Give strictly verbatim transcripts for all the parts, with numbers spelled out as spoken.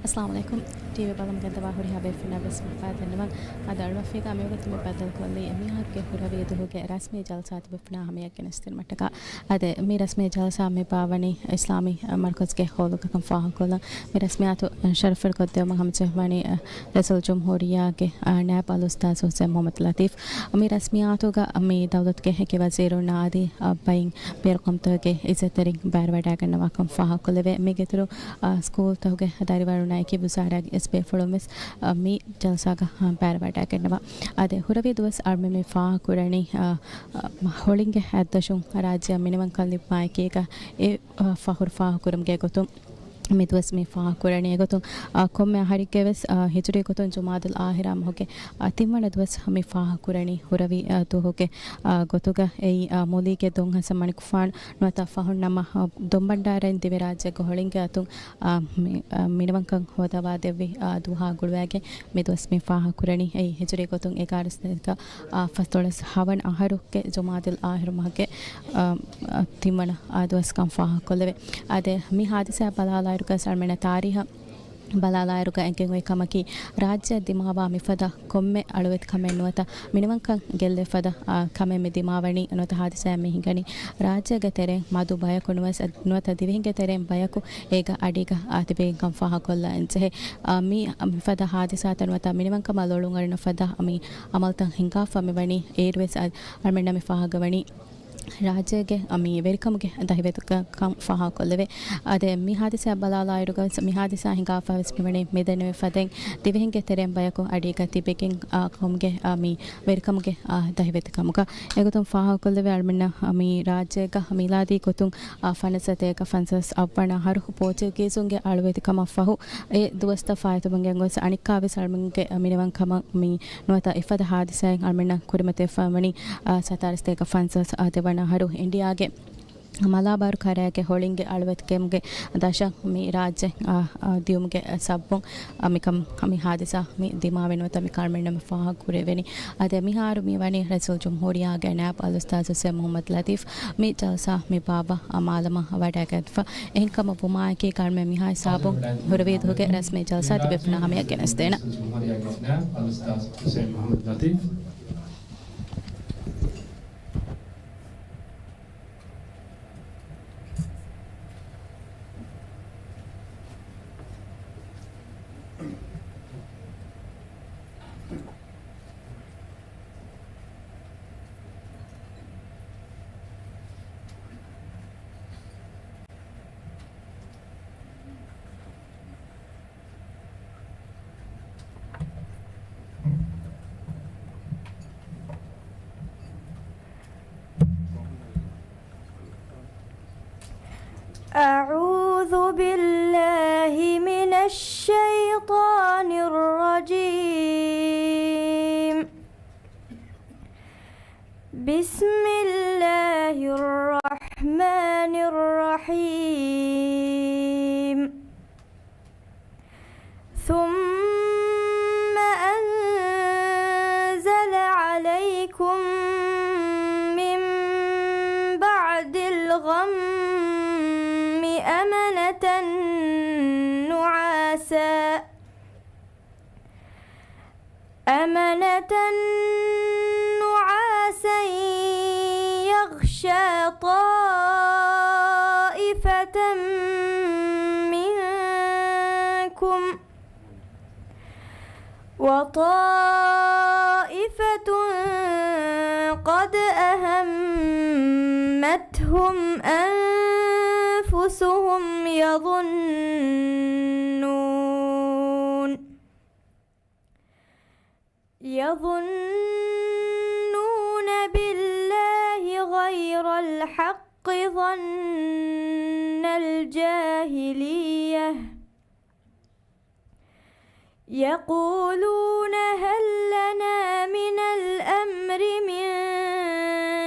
އައްސަލާމު ޢަލައިކުމް. ޓީވީ ބަލަމުން ގެންދަވާ ހުރިހާ ބޭފުޅުންނަށް ވެސް މި ފަދަ ދެންނެވުމަށް. އަދި އަޅުގަނޑު މި ވަގުތު މި ބައްދަލުކޮށްލީ އެ މިހާރުގެ ހުރަވީ ދުވަހުގެ ރަސްމީ ޖަލްސާ ތިބޭފުޅުންނާ ހަމަޔަށް ގެނެސްދިނުމަށްޓަކާ. އަދި މި ރަސްމީ ޖަލްސާ މި ބާވަނީ އިސްލާމީ މަރުކަޒުގެ ހޯލުގަ ކަން ފާހަގަކޮށްލަން. މި ރަސްމިއްޔާތު ޝަރަފުވެރިކޮށްދެއްވުމަށް ހަމަޖެހުނީ ރައީސުލްޖުމްހޫރިއްޔާގެ ނައިބު އަލްއުސްތާޛު ހުސެން މުޙައްމަދު ލަތީފް. މި ރަސްމިއްޔާތުގަ މި ދައުލަތުގެ އެކި ވަޒީރުންނާ އަދި ބައިން ބޭރު ޤައުމުތަކުގެ އިއްޒަތްތެރިން ބައިވެރިވަޑައިގަންނަވާކަން ފާހަގަކޮށްލެވޭ. މީގެއިތުރުން ސްކޫލްތަކުގެ ދަރިވަރުންނާ އެކި ވުޒާރާގެ އިސް ބޭފުޅުން ވެސް މި ޖަލްސާގަ ބައިވެރިވަޑައިގަންނަވާ. އަދި ހުރަވީ ދުވަސް އަޅުމެން މި ފާހަގަކުރަނީ ހޮޅިންގެ ހައްދަށުން ރާއްޖެއަށް މިނިވަންކަން ލިބުމާ އެކީގަ އެ ފަހުރު ފާހަގަކުރުމުގެ ގޮތުން މި ދުވަސް މި ފާހަގަކުރަނީ. އެގޮތުން، އާ، ކޮންމެ އަހަރެއްގެ ވެސް، އާ، ހިޖުރީ ގޮތުން ޖުމާދުލް އާހިރާ މަހުގެ، އާ، ތިންވަނަ ދުވަސް މި ފާހަގަކުރަނީ ހުރަވީ، އާ، ދުވަހުގެ، އާ، ގޮތުގަ. އެއީ، އާ، މުލީގެ ދޮން ހަސަން މަނިކުފާނު ނުވަތަ ފަހުން ނަމަ، އާ، ދޮންބަންޑާރައިން ދިވެހިރާއްޖޭގެ ހޮޅިންގެ އަތުން، އާ، މި، އާ، މިނިވަންކަން ހޯދަވާދެއްވި، އާ، ދުވަހާ ގުޅުވައިގެން މި ދުވަސް މި ފާހަގަކުރަނީ. އެއީ ހިޖުރީ ގޮތުން އެގާރަ ސަތޭކަ، އާ، ފަސްދޮޅަސް ހަވަނަ އަހަރުގެ ޖުމާދުލް އާހިރު މަހުގެ، އާ، އާ، ތިންވަނަ، އާ، ދުވަސްކަން ފާހަގަކޮށްލެވޭ. އާދެ، މި ހާދިސާ ބަލާލާއިރުގަ އަޅުމެންނަށް ތާރީހަށް ބަލާލާއިރުގަ އެނގެން އޮތް ކަމަކީ، ރާއްޖެއަށް ދިމާވާ މިފަދަ ކޮންމެ އަޅުވެތި ކަމެއް ނުވަތަ މިނިވަންކަން ގެއްލޭ ފަދަ، އާ، ކަމެއް މި ދިމާވަނީ ނުވަތަ ހާދިސާއެއް މި ހިނގަނީ. ރާއްޖޭގެ ތެރެއިން މަދު ބަޔަކު ނުވެސް އަދި ނުވަތަ ދިވެހިންގެ ތެރެއިން ބަޔަކު އޭގަ އަޑީގަ، އާ، ތިބެގެން ކަން ފާހަގަކޮށްލަން ޖެހޭ. އާ، މި، މިފަދަ ހާދިސާތައް ނުވަތަ މިނިވަންކަމާ ލޮޅުންއަރި ނުފަދަ މި އަމަލުތައް ހިނގާފަ މިވަނީ. އޭރުވެސް އަ، އަޅުމެންނަށް މި ފާހަގަވަނީ ރާއްޖޭގެ މި ވެރިކަމުގެ ދަހިވެތިކަން ފާހަގަކޮށްލެވޭ. އާދެ، މި ހާދިސާ ބަލާލާއިރުގަ ވެސް މި ހާދިސާ ހިނގާފަ ވެސް މިވަނީ މިދެންނެވި ފަދައިން ދިވެހިންގެ ތެރެއިން ބަޔަކު އަޑީގަ ތިބެގެން، އާ، ޤައުމުގެ، އާ، މި ވެރިކަމުގެ، އާ، ދަހިވެތިކަމުގަ. އެގޮތުން ފާހަގަކޮށްލެވޭ އަޅުމެންނަށް މި ރާއްޖޭގަ މީލާދީ ގޮތުން، އާ، ފަނަސް ސަތޭކަ ފަންސާސް އަށްވަނަ އަހަރު ޕޯޗުގީޒުންގެ އަޅުވެތިކަމަށް ފަހު އެ ދުވަސްތައް ފާއިތުވަން ގޮސް އަނެއްކާވެސް އަޅުމެންގެ މިނިވަންކަމަށް މި ނުވަތަ އެފަދަ ހާދިސާއެއް އަޅުމެންނަށް ކުރިމަތިވެފަ ވަނީ، އާ، ސަތާރަ ސަތޭކަ ފަންސާސް އާ، ދެވަނަ އަހަރު އިންޑިއާގެ މަލާބާރު ކަރައިގެ ހޮޅިންގެ އަޅުވެތިކަމުގެ ދަށަށް މި ރާއްޖެ، އާ، އާ، ދިޔުމުގެ ސަބަބުން، އާ، މިކަން، މި ހާދިސާ މި ދިމާވެ ނުވަތަ މި ކަން އަޅުމެންނަށް މި ފާހަގަކުރެވެނީ. އާދެ، މިހާރު މި ވަނީ ރައީސުލްޖުމްހޫރިއްޔާގެ ނައިބު އަލްއުސްތާޛު ހުސެން މުޙައްމަދު ލަތީފް މި ޖަލްސާ މި ބާއްވާ މާލަމާ ވަޑައިގަތްފަ. އެހެންކަމަށް ވުމާއެކީ ކަންމެ މިހާ ހިސާބުން ހުރަވީ ދުވަހުގެ ރަސްމީ ޖަލްސާ ތިބޭފުޅުންނާ ހަމަޔަށް ގެނެސްދޭނަން. أعوذ بالله من الشيطان الرجيم. بسم الله الرحمن الرحيم. ثم أنزل عليكم من بعد الغم أمنة نعاسا، أمنة نعاسا يغشى طائفة منكم وطائفة قد أهمتهم أنفسهم يظنون، يظنون بالله غير الحق ظن الجاهلية، يقولون هل لنا من الأمر من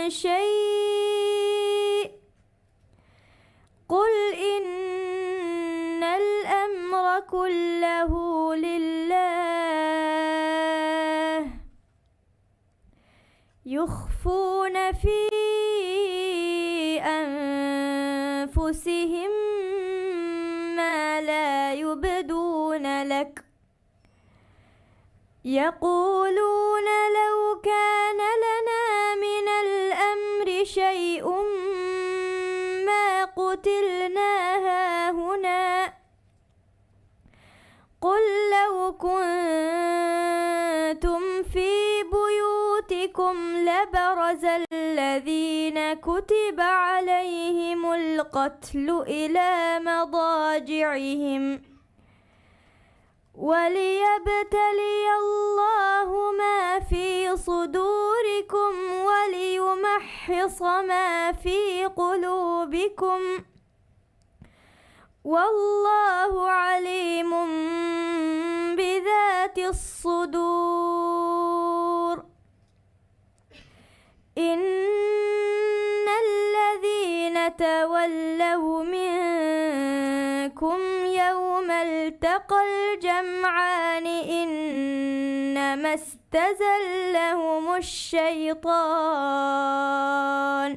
شيء، قل إن الأمر كله لله، يخفون في أنفسهم ما لا يبدون يقولون لو كان لنا من الأمر شيء ما قتلنا هاهنا قل لو كنتم في بيوتكم لبرز الذين كتب عليهم القتل إلى مضاجعهم وليبتلي الله ما في صدوركم وليمحص ما في قلوبكم والله عليم بذات الصدور. إن الذين تولوا منكم يوم التقى الجمعان إنما استزلهم الشيطان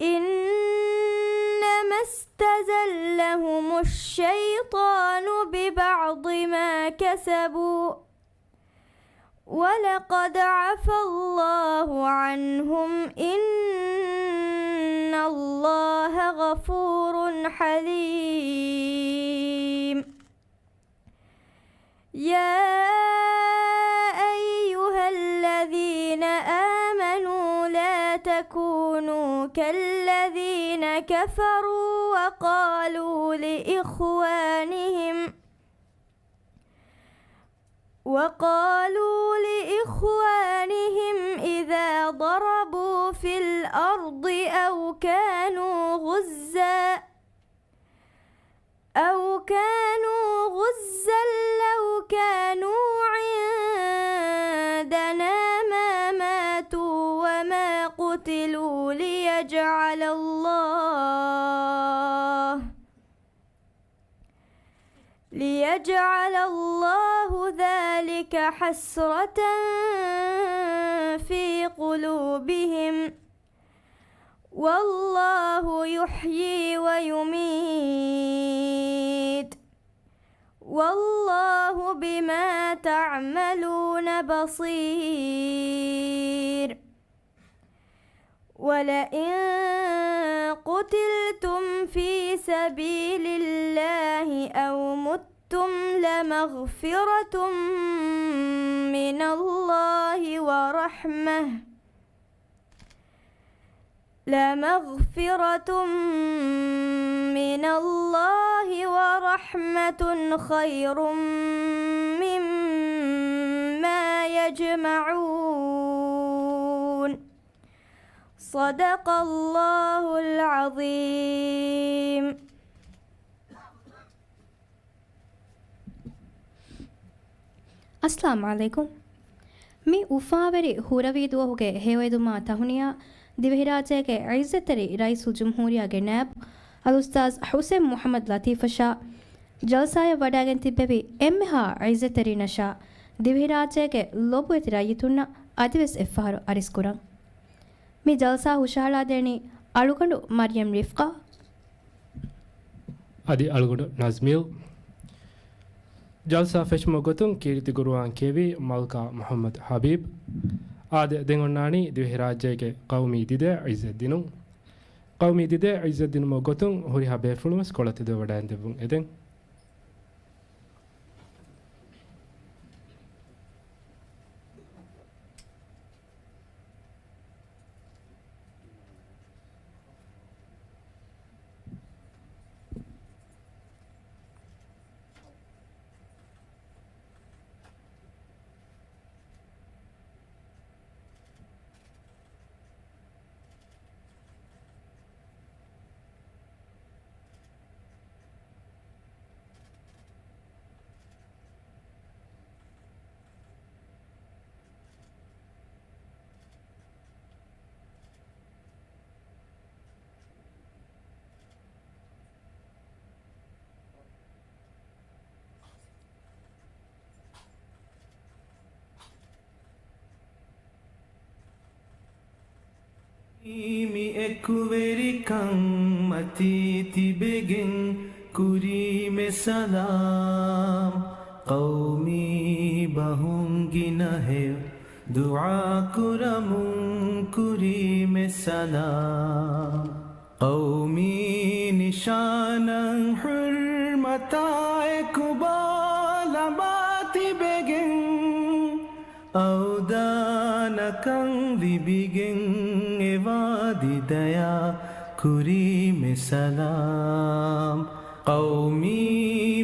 إنما استزلهم الشيطان ببعض ما كسبوا ولقد عفا الله عنهم إن الله غفور حليم. يا أيها الذين آمنوا لا تكونوا كالذين كفروا وقالوا لإخوانهم وقالوا لإخوانهم إذا ضربوا في الأرض أو كانوا غزا أو كانوا غزا لو كانوا عندنا ما ماتوا وما قتلوا ليجعل الله ليجعل الله ذلك حسرة في قلوبهم والله يحيي ويميت والله بما تعملون بصير. ولئن قتلتم في سبيل الله أو متم لمغفرة من الله ورحمة لمغفرة من الله ورحمة خير مما يجمعون. صدق الله العظيم. އައްސަލާމު ޢަލައިކުމް. މި އުފާވެރި ހުރަވީ ދުވަހުގެ ހެޔޮއެދުމާ ތަހުނިޔާ ދިވެހިރާއްޖޭގެ ޢިއްޒަތްތެރި ރައީސުލްޖުމްހޫރިއްޔާގެ ނައިބު އަލްއުސްތާޛް ޙުސެން މުޙައްމަދު ލަތީފަށާ ޖަލްސާއަށް ވަޑައިގެން ތިއްބެވި އެންމެހާ ޢިއްޒަތްތެރިންނަށާ ދިވެހިރާއްޖޭގެ ލޮބުވެތި ރައްޔިތުންނަށް އަދިވެސް އެއްފަހަރު އަރިސްކުރަން. މި ޖަލްސާ ހުށަހަޅާދޭނީ އަޅުގަނޑު މަރްޔަމް ރިފްޤާ. އަދި އަޅުގަނޑު ނަޒްމީލް. ޖަލްސާ ފެށުމުގެ ގޮތުން ކީރިތި ގުރުއާން ކިޔެވީ މަލްކާ މުޙައްމަދު ޙަބީބް. އާދެ، ދެން އޮންނާނީ ދިވެހިރާއްޖޭގެ ޤައުމީ ދިދައަށް ޢިއްޒަތް ދިނުން. ޤައުމީ ދިދައަށް ޢިއްޒަތް ދިނުމުގެ ގޮތުން ހުރިހާ ބޭފުޅުން ވެސް ކޮޅަށް ތެދުވެ ވަޑައިގެން ދެއްވުން އެދެން. މި އެކުވެރިކަން މަތީ ތިބެގެން ކުރީމެ ސަލާމް. ޤައުމީ ބަހުން ގިނަ ހެޔޮ ދުޢާ ކުރަމުން ކުރީމެ ސަލާމް. ޤައުމީ ނިޝާނަށް ޙުރްމަތާ އެކު ބޯލަމާ ތިބެގެން، އަވްދާނަކަން ލިބިގެން އެ ވާދި ދަޔާ ކުރީމެ ސަލާމް. ޤައުމީ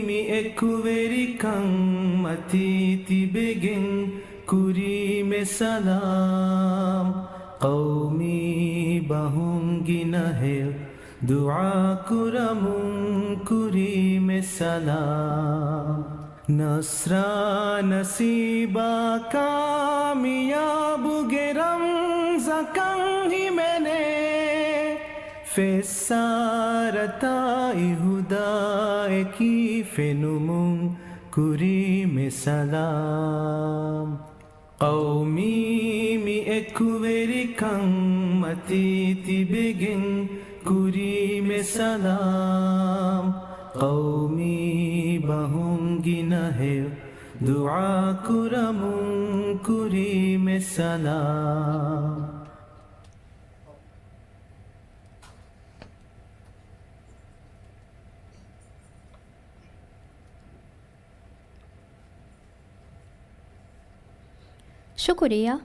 މި އެކުވެރިކަން މަތީ ތިބެގެން ކުރީމެ ސަލާމް. ޤައުމީ ބަހުން ގިނަ ހެޔޮ ދުޢާ ކުރަމުން ކުރީމެ ސަލާމް. ނަޞްރާ ނަސީބާ ކާމިޔާބުގެ ރަމްޒަކަށް ހިމެނޭ، ފެއްސާރަތާ އިހުދާއެކީ ފެނުމުން ކުރީމެ ސަލާމް. ޤައުމީ މި އެކުވެރިކަން މަތީ ތިބެގެން ކުރީމެ ސަލާމް. ޤައުމީ ބަހުން ގިނަ ހެޔޮ ދުޢާ ކުރަމުން ކުރީމެ ސަލާމް. ޝުކުރިއްޔާ.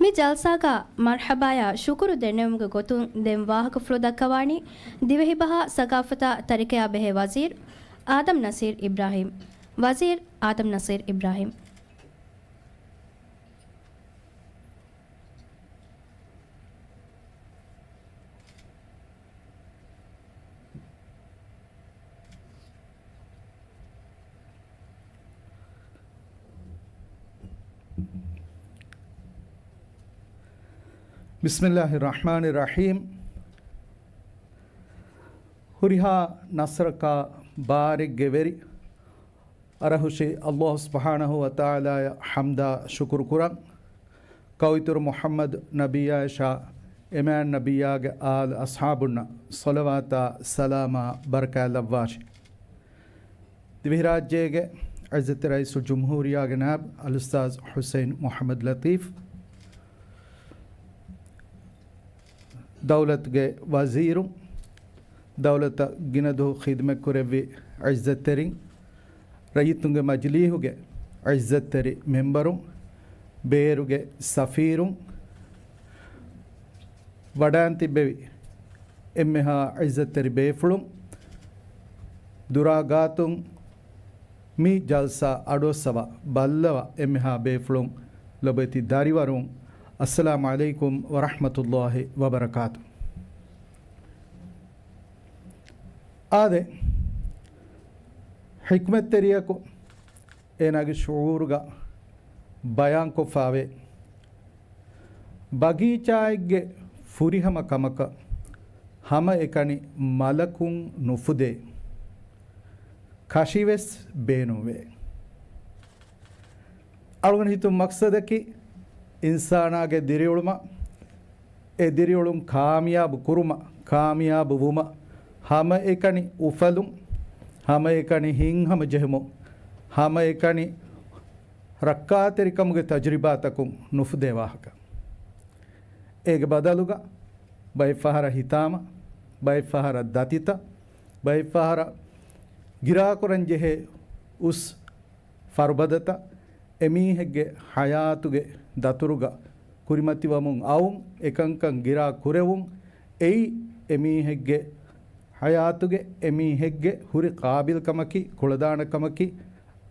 މި ޖަލްސާގަ މަރްޙަބާޔާ ޝުކުރު ދެންނެވުމުގެ ގޮތުން ދެން ވާހަކަފުޅު ދައްކަވާނީ ދިވެހިބަހާ ސަގާފަތާ ތަރިކަޔާ ބެހޭ ވަޒީރު އާދަމް ނަސީރް އިބްރާހީމް. ވަޒީރު އާދަމް ނަސީރް އިބްރާހީމް. ބިސްމިއްލާހި ރަޙްމާނި ރަޙީމް. ހުރިހާ ނަޞްރަކާ ބާރެއްގެ ވެރި އަރަހުށި ﷲ ސުބްޙާނަހޫ ވަތަޢާލާޔަށް ޙަމްދާ ޝުކުރު ކުރަން. ކައުއިތުރު މުޙައްމަދު ނަބިއްޔާޔަށާ އެމާން ނަބިއްޔާގެ އާލް އަޞްޙާބުންނަށް ޞަލަވާތާ ސަލާމާ ބަރަކާތް ލައްވާށި. ދިވެހިރާއްޖޭގެ ޢިއްޒަތްތެރި ރައީސުލްޖުމްހޫރިއްޔާގެ ނާއިބު އަލްއުސްތާޛް ޙުސައިން މުޙައްމަދު ލަތީފް، ދައުލަތުގެ ވަޒީރުން، ދައުލަތަށް ގިނަދުވަހު ޚިދުމަތްކުރެއްވި ޢިއްޒަތްތެރިން، ރައްޔިތުންގެ މަޖިލީހުގެ ޢިއްޒަތްތެރި މެންބަރުން، ބޭރުގެ ސަފީރުން، ވަޑައިން ތިއްބެވި އެންމެހާ ޢިއްޒަތްތެރި ބޭފުޅުން، ދުރާ ގާތުން މި ޖަލްސާ އަޑުއައްސަވާ ބައްލަވާ އެންމެހާ ބޭފުޅުން، ލޮބުވެތި ދަރިވަރުން، އައްސަލާމު ޢަލައިކުމް ވަރަޙްމަތުﷲި ވަބަރަކާތު. އާދެ، ޙިކްމަތްތެރިޔަކު އޭނާގެ ޝުޢޫރުގަ ބަޔާންކޮށްފައިވޭ. ބަގީޗާއެއްގެ ފުރިހަމަ ކަމަކަށް ހަމައެކަނި މަލަކުން ނުފުދޭ. ކަށިވެސް ބޭނުންވޭ. އަޅުގަނޑު ހިތުން މަޤްޞަދަކީ އިންސާނާގެ ދިރިއުޅުމަށް، އެ ދިރިއުޅުން ކާމިޔާބު ކުރުމަށް، ކާމިޔާބު ވުމަށް، ހަމައެކަނި އުފަލުން، ހަމައެކަނި ހިތްހަމަޖެހުމުން، ހަމައެކަނި ރައްކާތެރިކަމުގެ ތަޖުރިބާތަކުން ނުފުދޭ ވާހަކަ. އޭގެ ބަދަލުގަ ބައެއްފަހަރަށް ހިތާމަ، ބައެއްފަހަރަށް ދަތިތައް، ބައެއްފަހަރަށް ގިރާކުރަންޖެހޭ އުސް ފަރުބަދަތައް އެމީހެއްގެ ޙަޔާތުގެ ދަތުރުގަ ކުރިމަތިވަމުން އައުން، އެކަންކަން ގިރާ ކުރެވުން، އެއީ އެމީހެއްގެ ޙަޔާތުގެ އެމީހެއްގެ ހުރި ޤާބިލްކަމަކީ، ކުޅަދާނަކަމަކީ،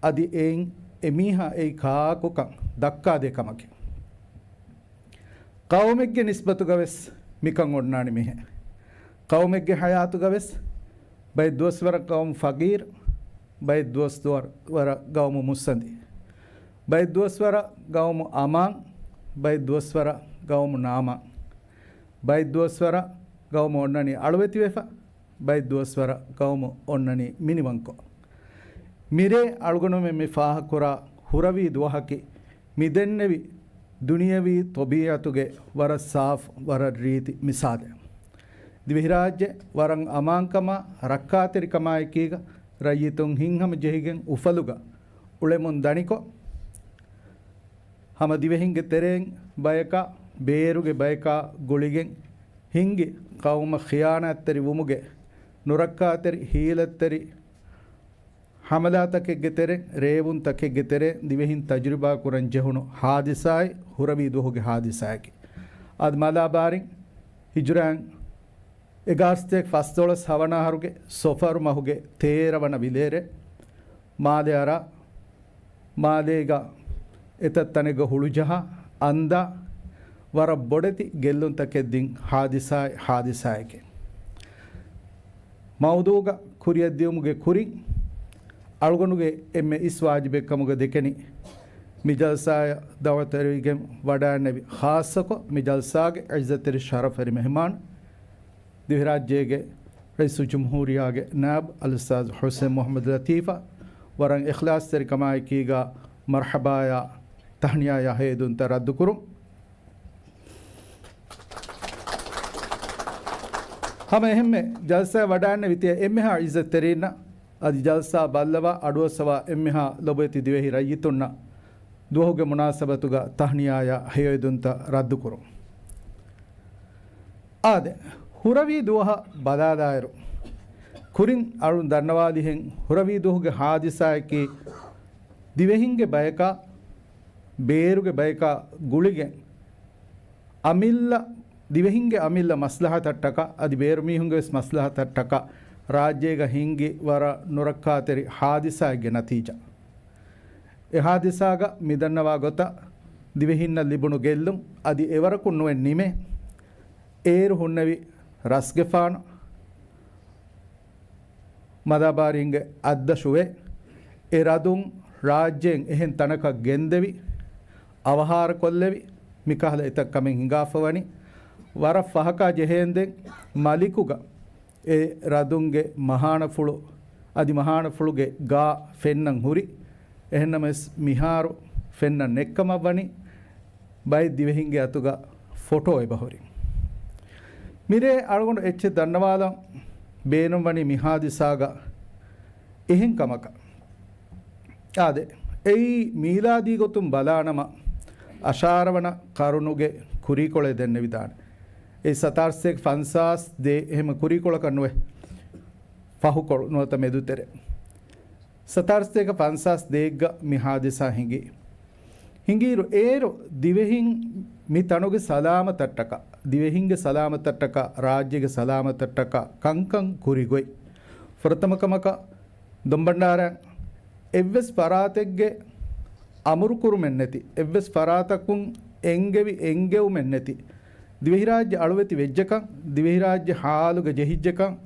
އަދި އެއިން އެމީހާ އެއީ ކާކުކަން ދައްކާދޭ ކަމަކީ. ޤައުމެއްގެ ނިސްބަތުގަވެސް މިކަން އޮންނާނެ މިހެން. ޤައުމެއްގެ ޙަޔާތުގަވެސް ބައެއް ދުވަސްވަރަށް ޤައުމު ފަގީރު، ބައެއް ދުވަސްވަރަށް ޤައުމު މުއްސަނދި، ބައެއް ދުވަސްވަރަށް ޤައުމު އަމާން، ބައެއް ދުވަސްވަރަށް ޤައުމު ނާމާން، ބައެއް ދުވަސްވަރަށް ޤައުމު އޮންނަނީ އަޅުވެތިވެފަ، ބައެއް ދުވަސްވަރަށް ޤައުމު އޮންނަނީ މިނިވަންކޮށް. މިރޭ އަޅުގަނޑުމެން މި ފާހަގަކުރާ ހުރަވީ ދުވަހަކީ މިދެންނެވި ދުނިޔަވީ ޠަބީޢަތުގެ ވަރަށް ސާފު، ވަރަށް ރީތި މިސާލެއް. ދިވެހިރާއްޖެ ވަރަށް އަމާންކަމާ ރައްކާތެރިކަމާއެކީގަ ރައްޔިތުން ހިތްހަމަޖެހިގެން އުފަލުގަ އުޅެމުން ދަނިކޮށް، ހަމަ ދިވެހިންގެ ތެރެއިން ބަޔަކާ ބޭރުގެ ބަޔަކާ ގުޅިގެން ހިންގި ޤައުމަށް ޚިޔާނާތްތެރި ވުމުގެ ނުރައްކާތެރި ހީލަތްތެރި ހަމަލާތަކެއްގެ ތެރެ، ރޭވުންތަކެއްގެ ތެރެ ދިވެހިން ތަޖުރިބާ ކުރަން ޖެހުނު ހާދިސާއެއް ހުރަވީ ދުވަހުގެ ހާދިސާއަކީ. އަދި މާލާބާރިން ހިޖުރައިން އެގާސްތޭކަ ފަސްދޮޅަސް ހަވަނަ އަހަރުގެ ސޮފަރު މަހުގެ ތޭރަ ވަނަ ވިލޭރެ މާލެ އަރާ، މާލޭގަ އެތައް ތަނެއްގަ ހުޅުޖަހާ އަންދާ، ވަރަށް ބޮޑެތި ގެއްލުންތަކެއް ދިން ހާދިސާއެއް، ހާދިސާއެކޭ. މައުޟޫގަ ކުރިއަށްދިއުމުގެ ކުރިން، އަޅުގަނޑުގެ އެންމެ އިސް ވާޖިބެއްކަމުގަ ދެކެނީ، މި ޖަލްސާއަށް ދަޢުވަތުވެރިވެގެން ވަޑައިގެންނެވި، ޚާއްޞަކޮށް މި ޖަލްސާގެ ޢިއްޒަތްތެރި ޝަރަފުވެރި މެހެމާން، ދިވެހިރާއްޖޭގެ ރައީސުލްޖުމްހޫރިއްޔާގެ ނާއިބު އަލްއުސްތާޛު ޙުސައިން މުޙައްމަދު ލަތީފަށް ވަރަށް އިޚްލާޞްތެރިކަމާއެކީގަ މަރްޙަބާޔާ ތަހްނިޔާޔާ ހެޔޮއެދުންތައް ރައްދުކުރުން. ހަމަ އެހެންމެ ޖަލްސާއަށް ވަޑައިގެންނެވި ތިޔަ އެންމެހާ ޢިއްޒަތްތެރީންނަށް އަދި ޖަލްސާ ބައްލަވާ އަޑުއައްސަވާ އެންމެހާ ލޮބުވެތި ދިވެހި ރައްޔިތުންނަށް ދުވަހުގެ މުނާސަބަތުގަ ތަހްނިޔާޔާ ހެޔޮއެދުންތައް ރައްދުކުރުން. އާދެ، ހުރަވީ ދުވަހަށް ބަލާލާއިރު، ކުރިން އަޅުން ދަންނަވާލިހެން، ހުރަވީ ދުވަހުގެ ހާދިސާއަކީ ދިވެހިންގެ ބަޔަކާ، ބޭރުގެ ބަޔަކާ ގުޅިގެން، އަމިއްލަ، ދިވެހިންގެ އަމިއްލަ މަސްލަހަތަށްޓަކާ، އަދި ބޭރުމީހުންގެ ވެސް މަސްލަހަތަށްޓަކާ، ރާއްޖޭގަ ހިންގި ވަރަށް ނުރައްކާތެރި ހާދިސާއެއްގެ ނަތީޖާ. އެ ހާދިސާގަ މިދަންނަވާ ގޮތަށް ދިވެހިންނަށް ލިބުނު ގެއްލުން އަދި އެވަރަކުން ނުވެ ނިމޭ. އޭރު ހުންނެވި ރަސްގެފާނު މަލާބާރީންގެ އަތްދަށުވެ، އެ ރަދުން ރާއްޖޭން އެހެން ތަނަކަށް ގެންދެވި، އަވަހާރަކޮށްލެވި، މިކަހަލަ އެތައް ކަމެއް ހިނގާފަވަނީ. ވަރަށް ފަހަކާ ޖެހޭންދެން މަލިކުގަ އެ ރަދުންގެ މަހާނަފުޅު، އަދި މަހާނަފުޅުގެ ގާ ފެންނަން ހުރި. އެހެންނަމަވެސް މިހާރު ފެންނަން ނެއްކަމަށްވަނީ ބައެއް ދިވެހިންގެ އަތުގަ ފޮޓޯ އެބަހުރި. މިރޭ އަޅުގަނޑު އެއްޗެއް ދަންނަވާލަން ބޭނުންވަނީ މި ހާދިސާގަ އެހެން ކަމަކަށް. އާދެ، އެއީ މީލާދީ ގޮތުން ބަލާނަމަ، އަށާރަ ވަނަ ޤަރުނުގެ ކުރީކޮޅެއް ދެންނެވިދާނެ. އެއީ ސަތާރަ ސަތޭކަ ފަންސާސް ދޭއް، އެހެން ކުރީކޮޅަކަށް ނުވެ، ފަހުކޮޅު ނުވަތަ މެދުތެރެ. ސަތާރަ ސަތޭކަ ފަންސާސް ދޭއްގަ މި ހާދިސާ ހިނގި. ހިނގިއިރު އޭރު ދިވެހިން މި ތަނުގެ ސަލާމަތަށްޓަކާ، ދިވެހިންގެ ސަލާމަތަށްޓަކާ، ރާއްޖޭގެ ސަލާމަތަށްޓަކާ ކަންކަން ކުރި ގޮތް. ފުރަތަމަ ކަމަކަށް ދޮންބަންޑާރައިން އެއްވެސް ފަރާތެއްގެ އަމުރުކުރުމެއް ނެތި، އެއްވެސް ފަރާތަކުން އެންގެވި އެންގެވުމެއް ނެތި، ދިވެހިރާއްޖެ އަޅުވެތި ވެއްޖެކަން، ދިވެހިރާއްޖެ ހާލުގަ ޖެހިއްޖެކަން،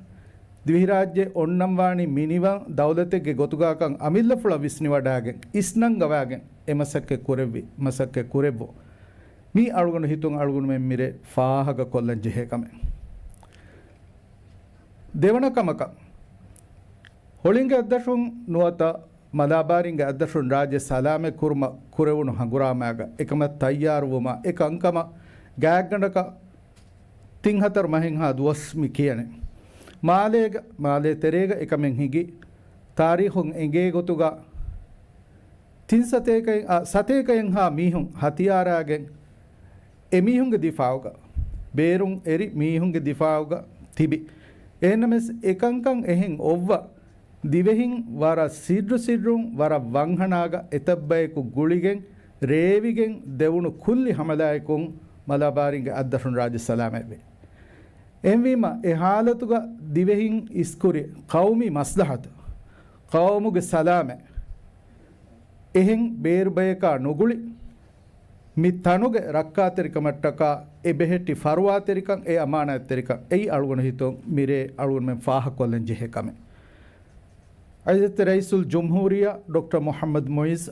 ދިވެހިރާއްޖެ އޮންނަންވާނީ މިނިވަން ދައުލަތެއްގެ ގޮތުގާކަން އަމިއްލަފުޅަށް ވިސްނިވަޑާގެން، އިސްނަންގަވާގެން އެ މަސައްކަތް ކުރެއްވި، މަސައްކަތް ކުރެއްވުން. މީ އަޅުގަނޑު ހިތުން އަޅުގަނޑުމެން މިރޭ ފާހަގަ ކޮށްލަން ޖެހޭ ކަމެއް. ދެވަނަ ކަމަކަށް، ހޮޅިންގެ އަތްދަށުން ނުވަތަ މަލާބާރިންގެ އަތްދަށުން ރާއްޖެ ސަލާމަތް ކުރުމަށް ކުރެވުނު ހަނގުރާމާގަ އެކަމަށް ތައްޔާރުވުމަށް އެ ކަންކަމަށް ގާތްގަނޑަކަށް ތިން ހަތަރު މަހެއްހާ ދުވަސް މި ކިޔަނީ. މާލޭގަ، މާލޭ ތެރޭގަ އެކަމެއް ހިނގި، ތާރީޚުން އެނގޭ ގޮތުގަ ތިން ސަތޭކައެއް، އަ، ސަތޭކައެއްހާ މީހުން ހަތިޔާރާގެން އެމީހުންގެ ދިފާއުގަ، ބޭރުން އެރި މީހުންގެ ދިފާއުގަ ތިބި. އެހެންނަމަވެސް އެކަންކަން އެހެން އޮއްވަ، ދިވެހިން ވަރަށް ސިއްރު ސިއްރުން ވަރަށް ވަންހަނާގަ އެތައްބަޔަކު ގުޅިގެން ރޭވިގެން ދެވުނު ކުއްލި ހަމަލާއަކުން މަލާބާރިންގެ އަތްދަށުން ރާއްޖެ ސަލާމަތްވި. އެހެންވީމަ، އެ ހާލަތުގަ ދިވެހިން އިސްކުރި ޤައުމީ މަސްލަހަތު، ޤައުމުގެ ސަލާމަތް، އެހެން ބޭރުބަޔަކާ ނުގުޅި، މި ތަނުގެ ރައްކާތެރިކަމަށްޓަކާ އެ ބެހެއްޓި ފަރުވާތެރިކަން، އެ އަމާނާތްތެރިކަން އެއީ އަޅުގަނޑު ހިތުން މިރޭ އަޅުގަނޑުމެން ފާހަގަކޮށްލަން ޖެހޭ ކަމެއް. އިއްޒަތްތެރި ރައީސުލްޖުމްހޫރިއްޔާ ޑޮކްޓަރ މުޙައްމަދު މުޢިއްޒު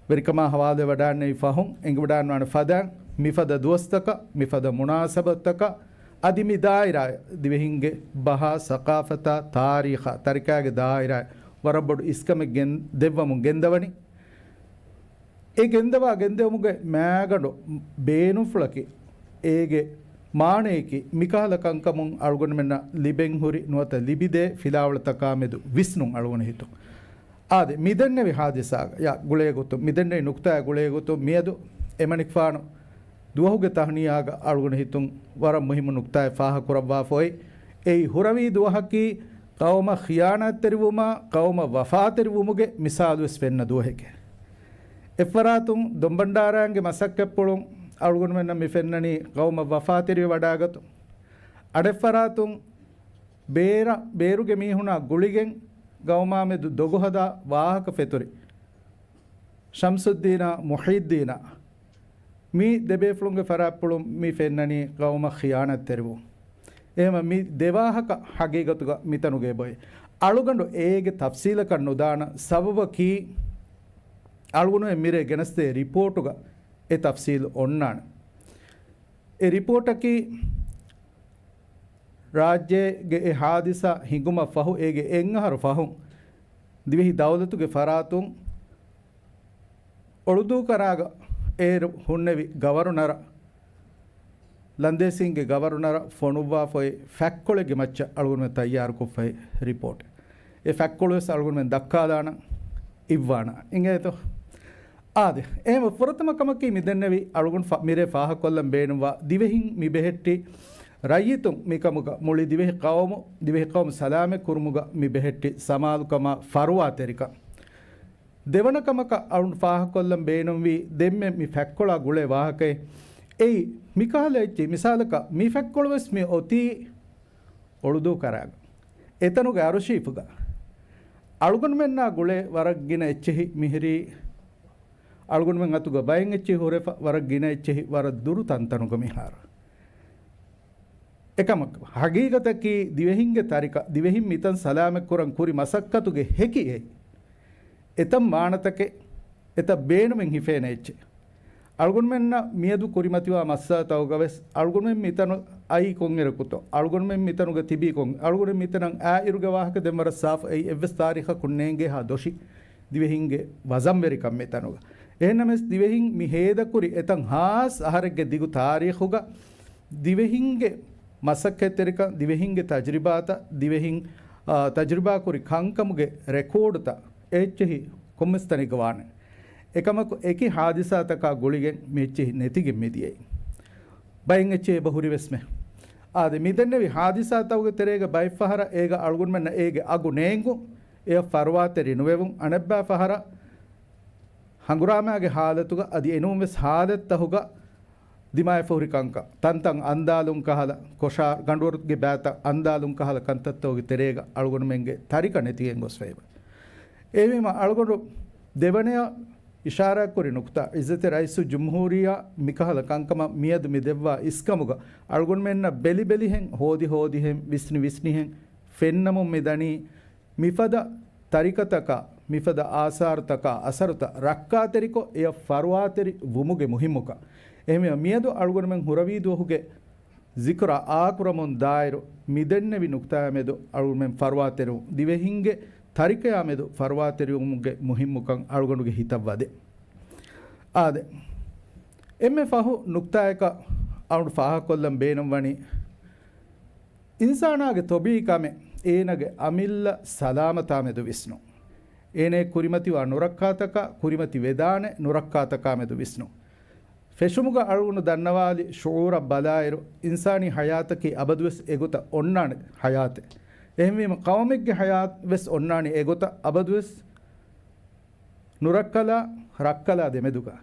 ވެރިކަމާ ހަވާލުވެވަޑައިގެންނެވި ފަހުން އެނގިވަޑައިގަންނަވާނެ ފަދައިން، މިފަދަ ދުވަސްތަކަށް، މިފަދަ މުނާސަބަތުތަކަށް، އަދި މި ދާއިރާއަށް ދިވެހިންގެ ބަހާ، ސަޤާފަތާ، ތާރީޚާ، ތަރިކާގެ ދާއިރާއަށް ވަރަށް ބޮޑު އިސްކަމެއް ގެން، ދެއްވަމުން ގެންދަވަނީ. އެ ގެންދަވާ ގެންދެވުމުގެ މައިގަނޑު ބޭނުންފުޅަކީ، އޭގެ މާނަޔަކީ، މިކަހަލަ ކަންކަމުން އަޅުގަނޑުމެންނަށް ލިބެން ހުރި ނުވަތަ ލިބިދޭ ފިލާވަޅުތަކާމެދު ވިސްނުން އަޅުގަނޑު ހިތުން. އާދެ، މިދެންނެވި ހާދިސާގަ، ޔާ، ގުޅޭ ގޮތުން، މިދެންނެވި ނުކުތާއާ ގުޅޭ ގޮތުން، މިއަދު އެމަނިކުފާނު ދުވަހުގެ ތަހުނިޔާގަ އަޅުގަނޑު ހިތުން ވަރަށް މުހިއްމު ނުކުތާއެއް ފާހަގަކުރައްވާފައޮތް. އެއީ ހުރަވީ ދުވަހަކީ ޤައުމަށް ޚިޔާނާތްތެރިވުމާ، ޤައުމަށް ވަފާތެރިވުމުގެ މިސާލުވެސް ފެންނަ ދުވަހެކޭ. އެއްފަރާތުން ދޮންބަންޑާރައިންގެ މަސައްކަތްޕުޅުން އަޅުގަނޑުމެންނަށް މި ފެންނަނީ ޤައުމަށް ވަފާތެރިވެވަޑާގަތުން. އަނެއްފަރާތުން ބޭރަށް، ބޭރުގެ މީހުނާ ގުޅިގެން ޤައުމާމެދު ދޮގުހަދާ ވާހަކަ ފެތުރި ޝަމްސުއްދީނާ މުޙީއްދީނާ މި ދެބޭފުޅުންގެ ފަރާތްޕުޅުން މި ފެންނަނީ ޤައުމަށް ޚިޔާނާތްތެރިވުން. އެހެންވީމަ މި ދެވާހަކަ ހަގީގަތުގަ މިތަނުގަ އެބައޮތް. އަޅުގަނޑު އޭގެ ތަފްސީލަކަށް ނުދާނަން. ސަބަބަކީ، އަޅުގަނޑުމެން މިރޭ ގެނެސްދޭ ރިޕޯޓުގަ އެ ތަފްސީލު އޮންނާނެ. އެ ރިޕޯޓަކީ، ރާއްޖޭގެ އެ ހާދިސާ ހިނގުމަށް ފަހު، އޭގެ އެއްއަހަރު ފަހުން، ދިވެހި ދައުލަތުގެ ފަރާތުން އޮޅުދޫކަރާގަ އޭރު ހުންނެވި ގަވަރުނަރަށް، ލަންދޭސީންގެ ގަވަރުނަރަށް ފޮނުއްވާފައި ފައްކޮޅެއްގެ މައްޗަށް އަޅުގަނޑުމެން ތައްޔާރުކޮށްފައި ރިޕޯޓެއް. އެ ފައްކޮޅުވެސް އަޅުގަނޑުމެން ދައްކާލާނަން އިއްވާނަ. އިނގޭތޯ؟ އާދެ، އެހެން ފުރަތަމަ ކަމަކީ މިދެންނެވި އަޅުގަނޑު ފަ-، މިރޭ ފާހަގަކޮށްލަން ބޭނުންވާ ދިވެހިން މި ބެހެއްޓި ރައްޔިތުން މިކަމުގަ މުޅި ދިވެހި ޤައުމު، ދިވެހި ޤައުމު ސަލާމަތް ކުރުމުގަ މި ބެހެއްޓި ސަމާލުކަމާ ފަރުވާތެރިކަން. ދެވަނަ ކަމަކަށް އަޅުން ފާހަގަކޮށްލަން ބޭނުންވީ ދެންމެ މި ފައްކޮޅާ ގުޅޭ ވާހަކައެއް. އެއީ، މިކަހަލަ އެއްޗެއް، މިސާލަކަށް މި ފައްކޮޅުވެސް މި އޮތީ އޮޅުދޫކަރާގަ. އެތަނުގެ އަރުޝީފުގަ. އަޅުގަނޑުމެންނާ ގުޅޭ ވަރަށް ގިނަ އެއްޗެހި މިހިރީ، އަޅުގަނޑުމެން އަތުގަ ބައެއް އެއްޗެހި ހުރެފަ ވަރަށް ގިނަ އެއްޗެހި ވަރަށް ދުރު ތަންތަނުގަ މިހާރު. އެކަމަކު، ހަގީގަތަކީ ދިވެހިންގެ ތަރިކަ، ދިވެހިން މިތަން ސަލާމަތްކުރަން ކުރި މަސައްކަތުގެ ހެކި އެއް. އެތަން މާނަތަކެއް، އެތައް ބޭނުމެއް ހިފޭނެ އެއްޗެއް. އަޅުގަނޑުމެންނަށް މިއަދު ކުރިމަތިވާ މައްސަލަތަކުގަވެސް، އަޅުގަނޑުމެން މިތަނު އައީ ކޮންއިރަކުތޯ، އަޅުގަނޑުމެން މިތަނުގަ ތިބީ ކޮން، އަޅުގަނޑުމެން މިތަނަށް އާއިރުގެ ވާހަކަ ދެން ވަރަށް ސާފު. އެއީ އެއްވެސް ތާރީޚަކުން ނޭނގޭހާ ދޮށި ދިވެހިންގެ ވަޒަންވެރިކަން މިތަނުގަ. އެހެންނަމަވެސް، ދިވެހިން މި ހޭދަކުރި އެތަން ހާސް އަހަރެއްގެ ދިގު ތާރީޚުގަ ދިވެހިންގެ މަސައްކަތްތެރިކަން، ދިވެހިންގެ ތަޖުރިބާތައް، ދިވެހިން، އާ، ތަޖުރިބާކުރި ކަންކަމުގެ ރެކޯޑުތައް އެއްޗެހި ކޮންމެސް ތަނެއްގަ ވާނެ. އެކަމަކު، އެކި ހާދިސާތަކާ ގުޅިގެން މި އެއްޗެހި ނެތިގެން މިދިޔައީ. ބައެއް އެއްޗެހި އެބަ ހުރިވެސްމެ. އާދެ، މިދެންނެވި ހާދިސާތަކުގެ ތެރޭގަ ބައެއްފަހަރަށް އޭގަ އަޅުގަނޑުމެންނަށް އޭގެ އަގު ނޭނގުން، އެއަށް ފަރުވާތެރި ނުވެވުން، އަނެއްބައި ފަހަރަށް ހަނގުރާމައިގެ ހާލަތުގަ އަދި އެނޫންވެސް ހާލަތްތަހުގަ ދިމާވެފަ ހުރި ކަންކަން، ތަންތަން އަންދާލުން ކަހަލަ، ކޮށާ ގަނޑުވަރުގެ ބައިތައް އަންދާލުން ކަހަލަ ކަންތައްތަކުގެ ތެރޭގަ އަޅުގަނޑުމެންގެ ތަރިކަ ނެތިގެން ގޮސްފައިވޭ. އެހެންވީމަ އަޅުގަނޑު ދެވަނަޔަށް އިޝާރާތްކުރި ނުކުތާ، އިއްޒަތްތެރި ރައީސުލްޖުމްހޫރިއްޔާ މިކަހަލަ ކަންކަމަށް މިއަދު މި ދެއްވާ އިސްކަމުގަ އަޅުގަނޑުމެންނަށް ބެލިބެލިހެން، ހޯދިހޯދިހެން، ވިސްނިވިސްނިހެން ފެންނަމުން މިދަނީ، މިފަދަ ތަރިކަތަކާ، މިފަދަ އާސާރުތަކާ އަސަރުތައް ރައްކާތެރިކޮށް، އެއަށް ފަރުވާތެރި ވުމުގެ މުހިއްމުކަން. އެހެންވެ، މިއަދު އަޅުގަނޑުމެން ހުރަވީ ދުވަހުގެ ޒިކުރާ އާކުރަމުން ދާއިރު، މިދެންނެވި ނުކުތާއާމެދު އަޅުގަނޑުމެން ފަރުވާތެރިވުން، ދިވެހިންގެ ތަރިކަޔާމެދު ފަރުވާތެރިވުމުގެ މުހިއްމުކަން އަޅުގަނޑުގެ ހިތަށް ވަދެ. އާދެ، އެންމެ ފަހު ނުކުތާއަކަށް އަޅުގަނޑު ފާހަގަކޮށްލަން ބޭނުންވަނީ، އިންސާނާގެ ތޮބީޢީ ކަމެއް އޭނާގެ އަމިއްލަ ސަލާމަތާމެދު ވިސްނުން. އޭނާ ކުރިމަތިވާ ނުރައްކާތަކާ، ކުރިމަތި ވެދާނެ ނުރައްކާތަކާމެދު ވިސްނުން. ފެށުމުގަ އަޅުގަނޑު ދަންނަވާލި ޝުޢޫރަށް ބަލާއިރު، އިންސާނީ ޙަޔާތަކީ އަބަދުވެސް އެގޮތަށް އޮންނާނެ ޙަޔާތެއް. އެހެންވީމަ، ޤައުމެއްގެ ޙަޔާތް ވެސް އޮންނާނީ އެގޮތަށް އަބަދުވެސް ނުރައްކަލާ، ރައްކަލާ ދެމެދުގަ.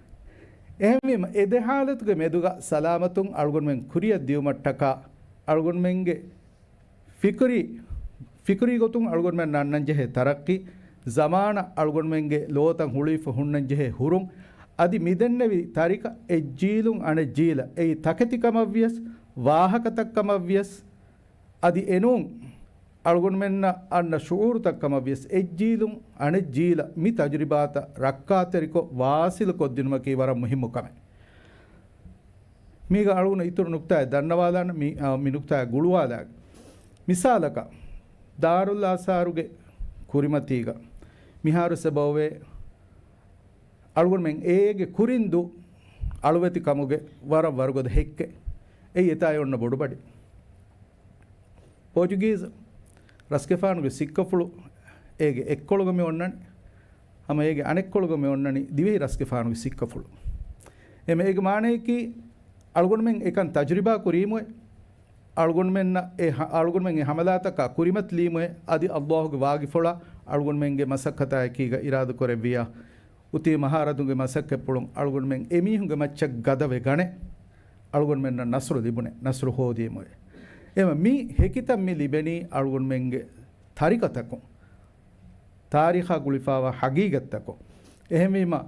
އެހެންވީމަ، އެ ދެ ޙާލަތުގެ މެދުގަ ސަލާމަތުން އަޅުގަނޑުމެން ކުރިއަށް ދިޔުމަށްޓަކާ، އަޅުގަނޑުމެންގެ ފިކުރީ، ފިކުރީ ގޮތުން އަޅުގަނޑުމެން އަންނަންޖެހޭ ތަރައްޤީ، ޒަމާނަށް އަޅުގަނޑުމެންގެ ލޯތައް ހުޅުވިފަ ހުންނަންޖެހޭ ހުރުން، އަދި މިދެންނެވި ތަރިކަ އެއްޖީލުން އަނެއްޖީލަށް އެއީ ތަކެތިކަމަށްވިޔަސް، ވާހަކަތައްކަމަށްވިޔަސް، އަދި އެނޫން އަޅުގަނޑުމެންނަށް އަންނަ ޝުޢޫރުތައްކަމަށްވިޔަސް، އެއްޖީލުން އަނެއްޖީލަށް މި ތަޖުރިބާތައް ރައްކާތެރިކޮށް ވާސިލު ކޮށްދިނުމަކީ ވަރަށް މުހިއްމު ކަމެއް. މީގަ އަޅުގަނޑު އިތުރު ނުކުތާއެއް ދަންނަވާލާނަ، މި، އާ، މި ނުކުތާއަށް ގުޅުވާލާ. މިސާލަކަށް، ދާރުލް އާސާރުގެ ކުރިމަތީގަ މިހާރު ސަބަބުވޭ، އަޅުގަނޑުމެން އޭގެ ކުރިން ދޫ އަޅުވެތިކަމުގެ ވަރަށް ވަރުގަދަ ހެއްކެއް. އެއީ އެތާއި އޮންނަ ބޮޑުބަޑި. ޕޯޗުގީޒު ރަސްގެފާނުގެ ސިއްކަފުޅު އޭގެ އެއްކޮޅުގަ މި އޮންނަނީ. ހަމަ އޭގެ އަނެއްކޮޅުގަ މި އޮންނަނީ ދިވެހި ރަސްގެފާނުގެ ސިއްކަފުޅު. އެމެ އޭގެ މާނަޔަކީ، އަޅުގަނޑުމެން އެކަން ތަޖުރިބާ ކުރީމުއޭ، އަޅުގަނޑުމެންނަށް އެ ހަ-، އަޅުގަނޑުމެން އެ ހަމަލާތަކާ ކުރިމަތިލީމު އެ، އަދި އައްލާހުގެ ވާގިފުޅާ އަޅުގަނޑުމެންގެ މަސައްކަތާއެކީގަ އިރާދަކުރެއްވިޔާ، އުތީ މަހާރަދުންގެ މަސައްކަތްޕުޅުން އަޅުގަނޑުމެން އެމީހުންގެ މައްޗަށް ގަދަވެ ގަނެ، އަޅުގަނޑުމެންނަށް ނަސްރު ލިބުނެ، ނަސްރު ހޯދީމު އެ. އެމަ މި ހެކިތައް މި ލިބެނީ އަޅުގަނޑުމެންގެ ތަރިކަތަކުން، ތާރީޚާ ގުޅިފާވާ ހަގީގަތްތަކުން. އެހެންވީމަ،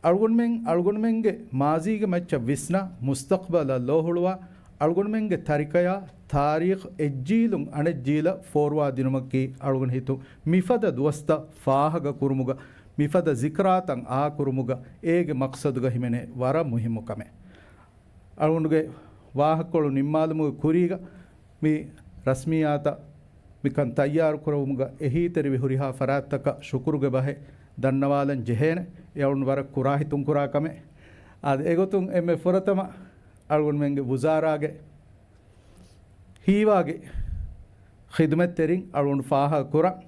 އަޅުގަނޑުމެން، އަޅުގަނޑުމެންގެ މާޒީގެ މައްޗަށް ވިސްނާ، މުސްތަޤްބަލަށް ލޯހުޅުވާ، އަޅުގަނޑުމެންގެ ތަރިކަޔާ ތާރީޚް އެއްޖީލުން އަނެއްޖީލަށް ފޯރުވާދިނުމަކީ އަޅުގަނޑު ހިތު މިފަދަ ދުވަސްތައް ފާހަގަކުރުމުގަ، މިފަދަ ޒިކްރާތައް އާކުރުމުގަ އޭގެ މަޤްޞަދުގަ ހިމެނޭ ވަރަށް މުހިއްމު ކަމެއް. އަޅުގަނޑުގެ ވާހަކަކޮޅު ނިންމާލުމުގެ ކުރީގަ މި ރަސްމިއްޔާތަށް މިކަން ތައްޔާރުކުރެވުމުގަ އެހީތެރިވި ހުރިހާ ފަރާތްތަކަށް ޝުކުރުގެ ބަހެއް ދަންނަވާލަން ޖެހޭނެ. އެ އަޅުގަނޑު ވަރަށް ކުރާ ހިތުން ކުރާ ކަމެއް. އާދެ، އެގޮތުން އެންމެ ފުރަތަމަ އަޅުގަނޑުމެންގެ ވުޒާރާގެ ހީވާގި ޚިދުމަތްތެރިން އަޅުގަނޑު ފާހަގަ ކުރަން.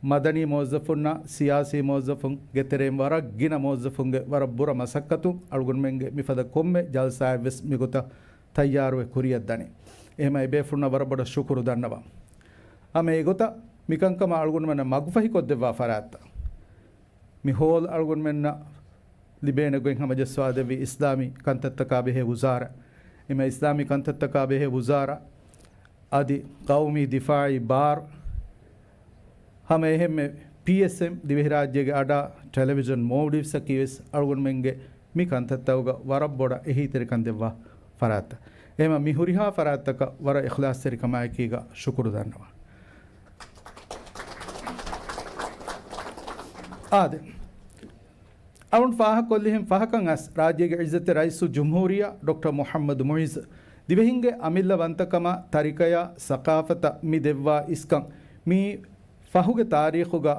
މަދަނީ މުވައްޒަފުންނާ ސިޔާސީ މުވައްޒަފުންގެ ތެރެއިން ވަރަށް ގިނަ މުވައްޒަފުންގެ ވަރަށް ބުރަ މަސައްކަތުން އަޅުގަނޑުމެންގެ މިފަދަ ކޮންމެ ޖަލްސާއެއްވެސް މިގޮތަށް ތައްޔާރުވެ ކުރިއަށް ދަނީ. އެހެމަ އެބޭފުޅުންނަށް ވަރަށް ބޮޑަށް ޝުކުރު ދަންނަވަން. ހަމަ އެގޮތަށް މިކަންކަމަށް އަޅުގަނޑުމެންނަށް މަގުފަހިކޮށްދެއްވާ ފަރާތްތައް. މި ހޯލް އަޅުގަނޑުމެންނަށް ލިބޭނެ ގޮތް ހަމަޖައްސަވާދެއްވީ އިސްލާމީ ކަންތައްތަކާ ބެހޭ ވުޒާރާ. އެމަ އިސްލާމީ ކަންތައްތަކާ ބެހޭ ވުޒާރާ އަދި ޤައުމީ ދިފާޢީ ބާރު. ހަމަ އެހެންމެ ޕީއެސްއެމް ދިވެހިރާއްޖޭގެ އަޑާ ޓެލެވިޝަން މޯލްޑިވްސްއަކީ ވެސް އަޅުގަނޑުމެންގެ މި ކަންތައްތަކުގަ ވަރަށް ބޮޑަށް އެހީތެރިކަން ދެއްވާ ފަރާތްތައް. އެހެމަ މި ހުރިހާ ފަރާތްތަކަށް ވަރަށް އިޚްލާޞްތެރިކަމާއެކީގަ ޝުކުރު ދަންނަވަން. އާދެ. އަޅުން ފާހަގަކޮށްލިހެން ފަހަކަށް އަސް ރާއްޖޭގެ ޢިއްޒަތްތެރި ރައީސުލްޖުމްހޫރިއްޔާ ޑޮކްޓަރ މުޙައްމަދު މުޢިއްޒު ދިވެހިންގެ އަމިއްލަ ވަންތަކަމާ ތަރިކަޔާ ސަޤާފަތަށް މި ދެއްވާ އިސްކަން މީ ފަހުގެ ތާރީޚުގަ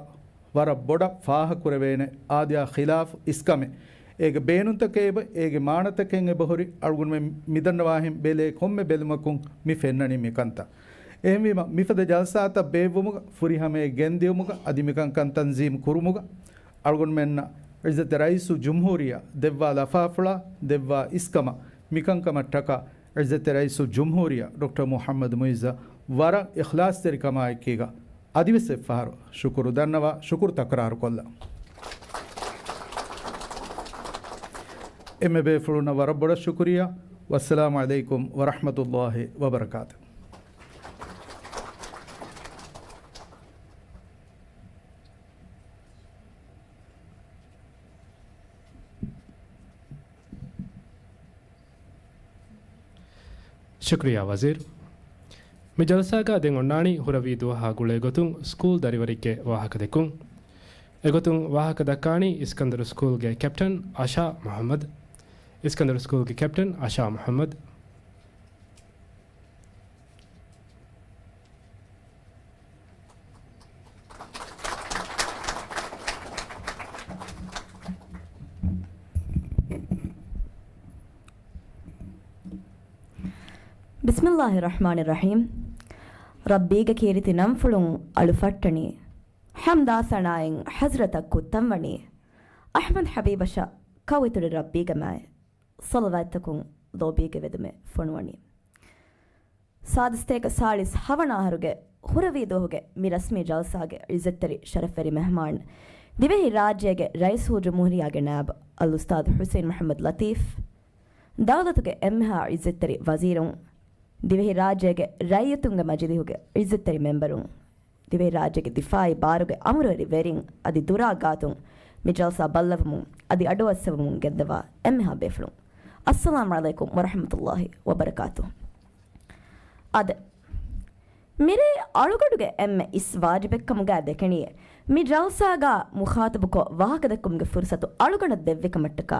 ވަރަށް ބޮޑަށް ފާހަގަކުރެވޭނެ އާދަޔާ ޚިލާފު އިސްކަމެއް. އޭގެ ބޭނުންތަކެއް އެބަ، އޭގެ މާނަތަކެއް އެބަހުރި އަޅުގަނޑުމެން މިދަންނަވާހެން ބެލޭ ކޮންމެ ބެލުމަކުން މި ފެންނަނީ މިކަންތައް. އެހެންވީމަ، މިފަދަ ޖަލްސާތައް ބޭއްވުމުގަ، ފުރިހަމަޔަށް ގެންދިއުމުގަ، އަދި މިކަންކަން ތަންޒީމް ކުރުމުގަ، އަޅުގަނޑުމެންނަށް ޢިއްޒަތްތެރި ރައީސުލްޖުމްހޫރިއްޔާ ދެއްވާ ލަފާފުޅާ، ދެއްވާ އިސްކަމަށް، މިކަންކަމަށްޓަކާ ޢިއްޒަތްތެރި ރައީސުލްޖުމްހޫރިއްޔާ ޑޮކްޓަރ މުޙައްމަދު މުޢިއްޒަށް ވަރަށް އިޚްލާޞްތެރިކަމާއެކީގަ އަދިވެސް އެއްފަހަރު ޝުކުރު ދަންނަވާ، ޝުކުރު ތަކުރާރުކޮށްލަން. އެންމެ ބޭފުޅުންނަށް ވަރަށް ބޮޑަށް ޝުކުރިއްޔާ. ވައްސަލާމު ޢަލައިކުމް ވަރަޙްމަތުﷲި ވަބަރަކާތު. ޝުކުރިއްޔާ ވަޒީރު. މި ޖަލްސާގަ ދެން އޮންނާނީ ހުރަވީ ދުވަހާ ގުޅޭ ގޮތުން ސްކޫލް ދަރިވަރެއްގެ ވާހަކަ ދެއްކުން. އެގޮތުން ވާހަކަ ދައްކާނީ އިސްކަންދަރު ސްކޫލްގެ ކެޕްޓަން އަޝާ މުޙައްމަދު. އިސްކަންދަރު ސްކޫލްގެ ކެޕްޓަން އަޝާ މުޙައްމަދު. ބިސްމިﷲިއްރަޙްމާނިއްރަޙީމް. ރައްބީގެ ކީރިތި ނަންފުޅުން އަޅުފައްޓަނީ، ޙަމްދާ ސަނާއިން ޙަޟްރަތަށް ކުއްތަންވަނީ، އަޙްމަދު ޙަބީބަށަށް ކައުއިތުރި ރައްބީގެ މާތް ޞަލަވާތްތަކުން ލޯބީގެ ވެދުމެއް ފޮނުވަނީ. ސާދަ ސަތޭކަ ސާޅީސް ހަވަނަ އަހަރުގެ ހުރަވީ ދުވަހުގެ މި ރަސްމީ ޖަލްސާގެ ޢިއްޒަތްތެރި ޝަރަފްވެރި މެހްމާން، ދިވެހި ރާއްޖޭގެ ރައީސުލްޖުމްހޫރިއްޔާގެ ނާއިބު އަލްއުސްތާޛު ޙުސައިން މުޙައްމަދު ލަތީފް، ދައުލަތުގެ އެންމެހާ ޢިއްޒަތްތެރި ވަޒީރުން، ދިވެހި ރާއްޖޭގެ ރައްޔިތުންގެ މަޖިލީހުގެ ޢިއްޒަތްތެރި މެންބަރުން، ދިވެހިރާއްޖޭގެ ދިފާޢީ ބާރުގެ އަމުރުވެރި ވެރިން އަދި ދުރާ ގާތުން މި ޖަލްސާ ބައްލަވަމުން އަދި އަޑުއައްސަވަމުން ގެންދަވާ އެންމެހާ ބޭފުޅުން، އައްސަލާމު ޢަލައިކުމް ވަރަޙްމަތުﷲި ވަބަރަކާތުހު. އާދެ، މިރޭ އަޅުގަނޑުގެ އެންމެ އިސް ވާޖިބެއްކަމުގައި ދެކެނީ، މި ޖަލްސާގަ މުޚާޠަބުކޮށް ވާހަކަދެއްކުމުގެ ފުރުޞަތު އަޅުގަނޑަށް ދެއްވިކަމަށްޓަކާ،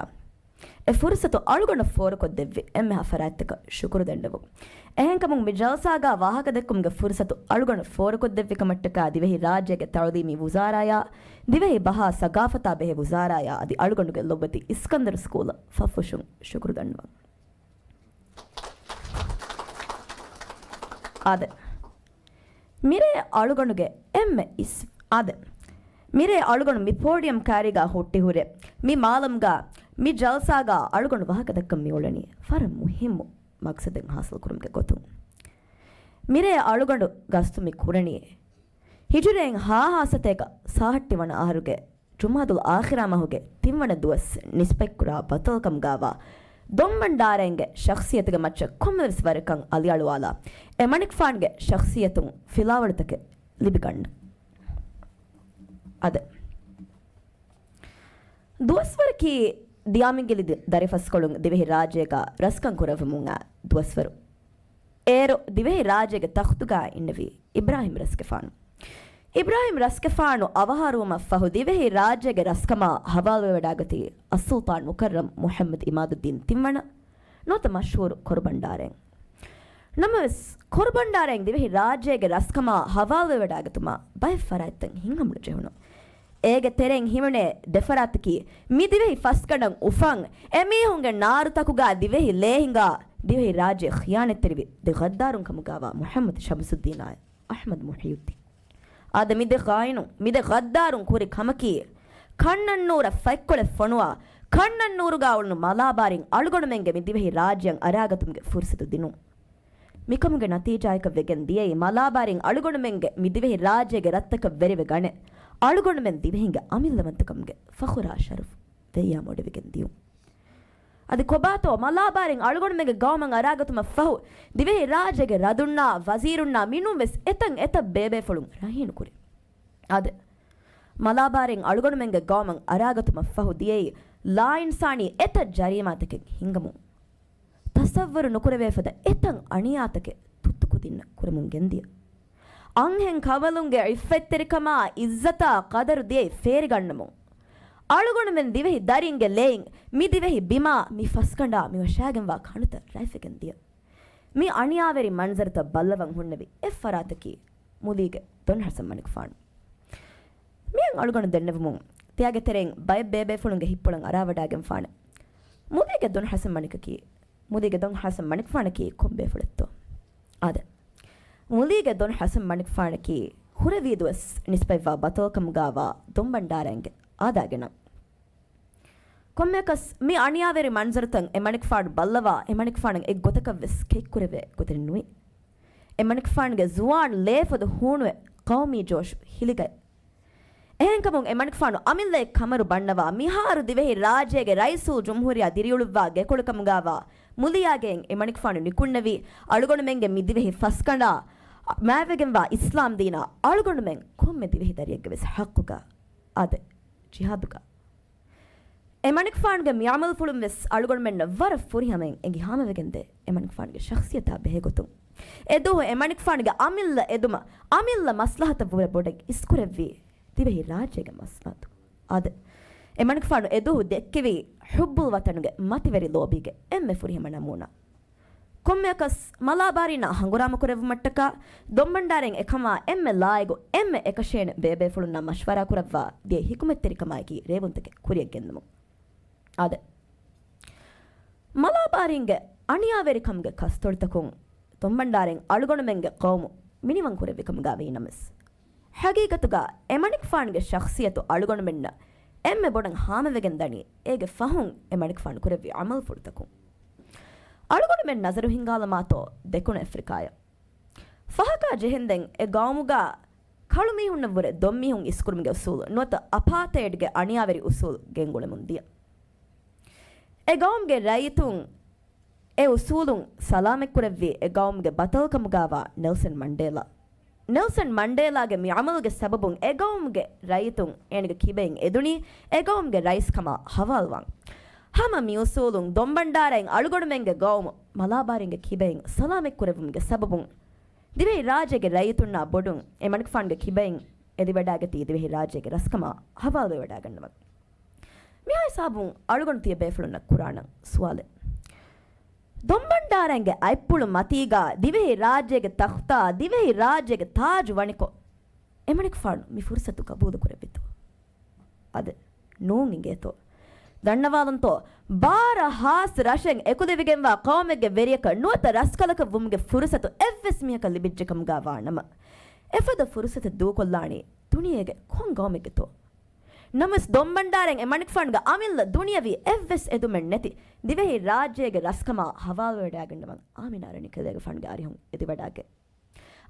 އެ ފުރުޞަތު އަޅުގަނޑަށް ފޯރުކޮށްދެއްވި އެންމެހާ ފަރާތްތަކަށް ޝުކުރު ދަންނަވަން. އެހެންކަމުން މި ޖަލްސާގަ ވާހަކަދެއްކުމުގެ ފުރުޞަތު އަޅުގަނޑަށް ފޯރުކޮށްދެއްވިކަމަށްޓަކާ ދިވެހި ރާއްޖޭގެ ތަޢުލީމީ ވުޒާރާޔާ، ދިވެހި ބަހާ ސަގާފަތާ ބެހޭ ވުޒާރާޔާ އަދި އަޅުގަނޑުގެ ލޮބުވެތި އިސްކަންދަރު ސްކޫލަށް ފަށްފުށުން ޝުކުރު ދަންނަވަން. އާދެ. މިރޭ އަޅުގަނޑުގެ އެންމެ އިސް-، އާދެ. މިރޭ އަޅުގަނޑު މި ޕޯޑިއަމް ކާރީގަ ހުއްޓި ހުރެ، މި މާލަމްގަ، މި ޖަލްސާގަ އަޅުގަނޑު ވާހަކަ ދައްކަން މި އުޅެނީ ވަރަށް މުހިއްމު މަގްސަދެއް ހާސިލް ކުރުމުގެ ގޮތުން. މިރޭ އަޅުގަނޑު ގަސްތު މި ކުރަނީ ހިޖުރީން ހާހާ ސަތޭކަ ސާހައްޓި ވަނަ އަހަރުގެ ޖުމާދުލް އާޚިރާ މަހުގެ ތިންވަނަ ދުވަސް ނިސްބަތްކުރާ ބަތަލްކަމުގާވާ ދޮންބަންޑާރައިންގެ ޝަޚްސިއްޔަތުގެ މައްޗަށް ކޮންމެވެސް ވަރަކަށް އަލިއަޅުވާލާ، އެމަނިކުފާނުގެ ޝަޚްސިއްޔަތުން ފިލާވަޅުތަކެއް ލިބިގަންނަ. އާދެ. ދުވަސްވަރަކީ ދިޔާމިންގިލި ދި-، ދަރިފަސްކޮޅުން ދިވެހި ރާއްޖޭގަ ރަސްކަން ކުރެއްވުމުން އާ ދުވަސްވަރު. އޭރު ދިވެހި ރާއްޖޭގެ ތަޚްތުގަ އިންނެވީ އިބްރާހިމް ރަސްގެފާނު. އިބްރާހިމް ރަސްގެފާނު އަވަހާރަވުމަށް ފަހު ދިވެހި ރާއްޖޭގެ ރަސްކަމާ ހަވާލުވެވަޑައިގަތީ އައްސުލްޠާން މުކައްރަމް މުޙައްމަދު އިމާދުއްދީން ތިންވަނަ، ނުވަތަ މަޝްހޫރު ކޮރުބަންޑާރައިން. ނަމަވެސް، ކޮރުބަންޑާރައިން ދިވެހި ރާއްޖޭގެ ރަސްކަމާ ހަވާލުވެވަޑައިގަތުމަށް ބައެއް ފަރާތްތައް ހިނގަމުނުޖެހުނު. އޭގެ ތެރެއިން ހިމެނޭ ދެފަރާތަކީ، މި ދިވެހި ފަސްގަނޑަށް އުފަން، އެމީހުންގެ ނާރުތަކުގަ ދިވެހި ލޭ ހިނގާ، ދިވެހި ރާއްޖެ ޚިޔާނަތްތެރިވި ދެ ޣައްދާރުން ކަމުގާވާ މުޙައްމަދު ޝަމްސުއްދީނާއި އަޙްމަދު މުޙިއުއްދީން. އާދެ، މި ދެ ޚާއިނުން، މި ދެ ޣައްދާރުން ކުރި ކަމަކީ، ކަންނަންނޫރަށް ފަތްކޮޅެއް ފޮނުވާ، ކަންނަންނޫރުގާ އުޅުނު މަލާބާރިން އަޅުގަނޑުމެންގެ މި ދިވެހި ރާއްޖެއަށް އަރާގަތުމުގެ ފުރުސަތު ދިނުން. މިކަމުގެ ނަތީޖާއަކަށް ވެގެން ދިޔައީ، މަލާބާރިން އަޅުގަނޑުމެންގެ މި ދިވެހި ރާއްޖޭގެ ރަށްތަކަށް ވެރިވެ ގަނެ، އަޅުގަނޑުމެން ދިވެހިންގެ އަމިއްލަވަންތަކަމުގެ ފަޚުރާ ޝަރަފު ވެއްޔާ މޮޑެވިގެން ދިޔުން. އަދި ކޮބާތޯ، މަލާބާރިން އަޅުގަނޑުމެންގެ ގައުމަށް އަރާގަތުމަށް ފަހު، ދިވެހި ރާއްޖޭގެ ރަދުންނާ، ވަޒީރުންނާ މިނޫން ވެސް އެތަން އެތައް ބޭބޭފުޅުން ރަހީނުކުރި. އާދެ، މަލާބާރިން އަޅުގަނޑުމެންގެ ގައުމަށް އަރާގަތުމަށް ފަހު ދިޔައީ، ލާއިންސާނީ އެތައް ޖަރީމާތަކެއް ހިނގަމުން. ތަޞައްވަރު ނުކުރެވޭ ފަދަ އެތައް އަނިޔާތަކެއް ތުއްތުކުދިންނަށް ކުރަމުން ގެންދިޔަ. އަންހެން ކަވަލުންގެ ޢިއްފަތްތެރިކަމާ، ޢިއްޒަތާ ޤަދަރު ދިޔައީ ފޭރިގަންނަމުން. އަޅުގަނޑުމެން ދިވެހި ދަރިންގެ ލެއިން މި ދިވެހި ބިމާ، މި ފަސްގަނޑާ މި ވަށާގެންވާ ކަނޑުތައް ރަތްވެގެން ދިޔަ. މި އަނިޔާވެރި މަންޒަރުތައް ބައްލަވަން ހުންނެވި އެއް ފަރާތަކީ މުލީގެ ދޮން ޙަސަން މަނިކުފާނު. މިއަށް އަޅުގަނޑު ދެންނެވުމުން، ތިޔާގެ ތެރެއިން ބައެއް ބޭބޭފުޅުންގެ ހިތްޕުޅަށް އަރާވަޑައިގެންފާނެ. މުލީގެ ދޮން ޙަސަން މަނިކަކީ، މުލީގެ ދޮން ޙަސަން މަނިކުފާނަކީ ކޮން ބޭފުޅެއްތޯ؟ އާދެ، މުލީގެ ދޮން ޙަސަން މަނިކުފާނަކީ ހުރެވީ ދުވަސް ނިސްބަތްވާ ބަތަލްކަމުގާވާ ދޮންބަންޑާރައިންގެ އާދައިގެ ނަން. ކޮންމެއަކަސް މި އަނިޔާވެރި މަންޒަރުތައް އެމަނިކުފާނު ބައްލަވާ، އެމަނިކުފާނަށް އެއްގޮތަކަށްވެސް ކެތްކުރެވޭ ގޮތެއް ނުވި. އެމަނިކުފާނުގެ ޒުވާން ލޭފޮދު ހޫނުވެ، ޤައުމީ ޖޯޝު ހިލިގަތް. އެހެންކަމުން އެމަނިކުފާނު އަމިއްލައެއް ކަމަރު ބަންނަވާ، މިހާރު ދިވެހި ރާއްޖޭގެ ރައީސުލްޖުމްހޫރިއްޔާ ދިރިއުޅުއްވާ ގެކޮޅުކަމުގާވާ މުލިޔާގެއިން އެމަނިކުފާނު ނިކުންނެވީ، އަޅުގަނޑުމެންގެ މި ދިވެހި ފަސްގަނޑާ މާތްވެގެންވާ އިސްލާމްދީނާ އަޅުގަނޑުމެން ކޮންމެ ދިވެހި ދަރިއެއްގެ ވެސް ޙައްޤުގަ. އާދެ، ޖިހާދުގަ. އެމަނިކުފާނުގެ މިޢަމަލުފުޅުން ވެސް އަޅުގަނޑުމެންނަށް ވަރަށް ފުރިހަމައިން އެނގި ހާމަވެގެންދޭ އެމަނިކުފާނުގެ ޝަޚްޞިއްޔަތާ ބެހޭގޮތުން. އެދުވަހު އެމަނިކުފާނުގެ އަމިއްލަ އެދުމަށް އަމިއްލަ މަސްލަހަތަށްވުރެ ބޮޑަށް އިސްކުރެއްވީ ދިވެހި ރާއްޖޭގެ މަސްލަހަތު. އާދެ، އެމަނިކުފާނު އެދުވަހު ދެއްކެވީ ޙުއްބުލް ވަޠަނުގެ މަތިވެރި ލޯބީގެ އެންމެ ފުރިހަމަ ނަމޫނާ. ކޮންމެއަކަސް މަލާބާރީންނާ ހަނގުރާމަކުރެއްވުމަށްޓަކާ، ދޮންބަންޑާރައިން އެކަމާ އެންމެ ލާއިގު އެންމެ އެކަށޭނެ ބޭބޭފުޅުންނާ މަޝްވަރާކުރައްވާ ދިޔަ ޙިކުމަތްތެރިކަމާއެކީ ރޭވުންތަކެއް ކުރިޔަށް ގެންދަމުން. އާދެ، މަލާބާރީންގެ އަނިޔާވެރިކަމުގެ ކަސްތޮޅުތަކުން ދޮންބަންޑާރައިން އަޅުގަނޑުމެންގެ ޤައުމު މިނިވަން ކުރެއްވި ކަމުގާ ވީނަމަވެސް، ޙަޤީޤަތުގަ އެމަނިކުފާނުގެ ޝަޚްޞިއްޔަތު އަޅުގަނޑުމެންނަށް އެންމެ ބޮޑަށް ހާމަވެގެން ދަނީ އޭގެ ފަހުން އެމަނިކުފާނު ކުރެއްވި ޢަމަލުފުޅުތަކުން. އަޅުގަނޑުމެން ނަޒަރު ހިންގާލަމާތޯ ދެކުނު އެފްރިކާއަށް. ފަހަކާ ޖެހެންދެން އެ ގައުމުގަ ކަޅުމީހުންނަށްވުރެ ދޮންމީހުން އިސްކުރުމުގެ އުސޫލު ނުވަތަ އަޕާތައިޑްގެ އަނިޔާވެރި އުސޫލު ގެންގުޅެމުން ދިޔަ. އެ ގައުމުގެ ރައްޔިތުން އެ އުސޫލުން ސަލާމަތްކުރެއްވީ އެ ގައުމުގެ ބަތަލްކަމުގާވާ ނެލްސަން މަންޑޭލާ. ނެލްސަން މަންޑޭލާގެ މި ޢަމަލުގެ ސަބަބުން އެ ގައުމުގެ ރައްޔިތުން އޭނަގެ ކިބައިން އެދުނީ އެ ގައުމުގެ ރައީސްކަމާ ހަވާލުވާން. ހަމަ މި އުސޫލުން ދޮންބަންޑާރައިން އަޅުގަނޑުމެންގެ ގައުމު މަލާބާރިންގެ ކިބައިން ސަލާމަތްކުރެއްވުމުގެ ސަބަބުން ދިވެހި ރާއްޖޭގެ ރައްޔިތުންނާ ބޮޑުން އެ މަނިކުފާނުގެ ކިބައިން އެދިވަޑައިގަތީ ދިވެހި ރާއްޖޭގެ ރަސްކަމާ ހަވާލުވެވަޑައިގަންނަވަން. މިހާ ހިސާބުން އަޅުގަނޑު ތިޔަ ބޭފުޅުންނަށް ކުރާނަން ސުވާލެއް. ދޮންބަންޑާރައިންގެ އަތްޕުޅު މަތީގަ ދިވެހި ރާއްޖޭގެ ތަޚްތާ، ދިވެހި ރާއްޖޭގެ ތާޖު ވަނިކޮށް، އެމަނިކުފާނު މި ފުރުސަތު ގަބޫލު ކުރެއްވިތޯ؟ އާދެ، ނޫން އިނގޭތޯ. ދަންނަވާލަންތޯ، ބާރަ ހާސް ރަށެއް އެކުލެވިގެންވާ ޤައުމެއްގެ ވެރިޔަކަށް ނުވަތަ ރަސްކަލަކަށް ވުމުގެ ފުރުސަތު އެއްވެސް މީހަކަށް ލިބިއްޖެކަމުގާ ވާނަމަ، އެފަދަ ފުރުސަތެއް ދޫކޮށްލާނީ ދުނިޔޭގެ ކޮން ޤައުމެއްގެތޯ؟ ނަމަވެސް ދޮންބަންޑާރައިން އެމަނިކުފާނުގެ އަމިއްލަ ދުނިޔަވީ އެއްވެސް އެދުމެއް ނެތި ދިވެހި ރާއްޖޭގެ ރަސްކަމާ ހަވާލުވެވަޑައިގަންނަވަން އާމިނާ ރަނިކެލޭގެފާނުގެ އަރިހުން އެދިވަޑާގެ.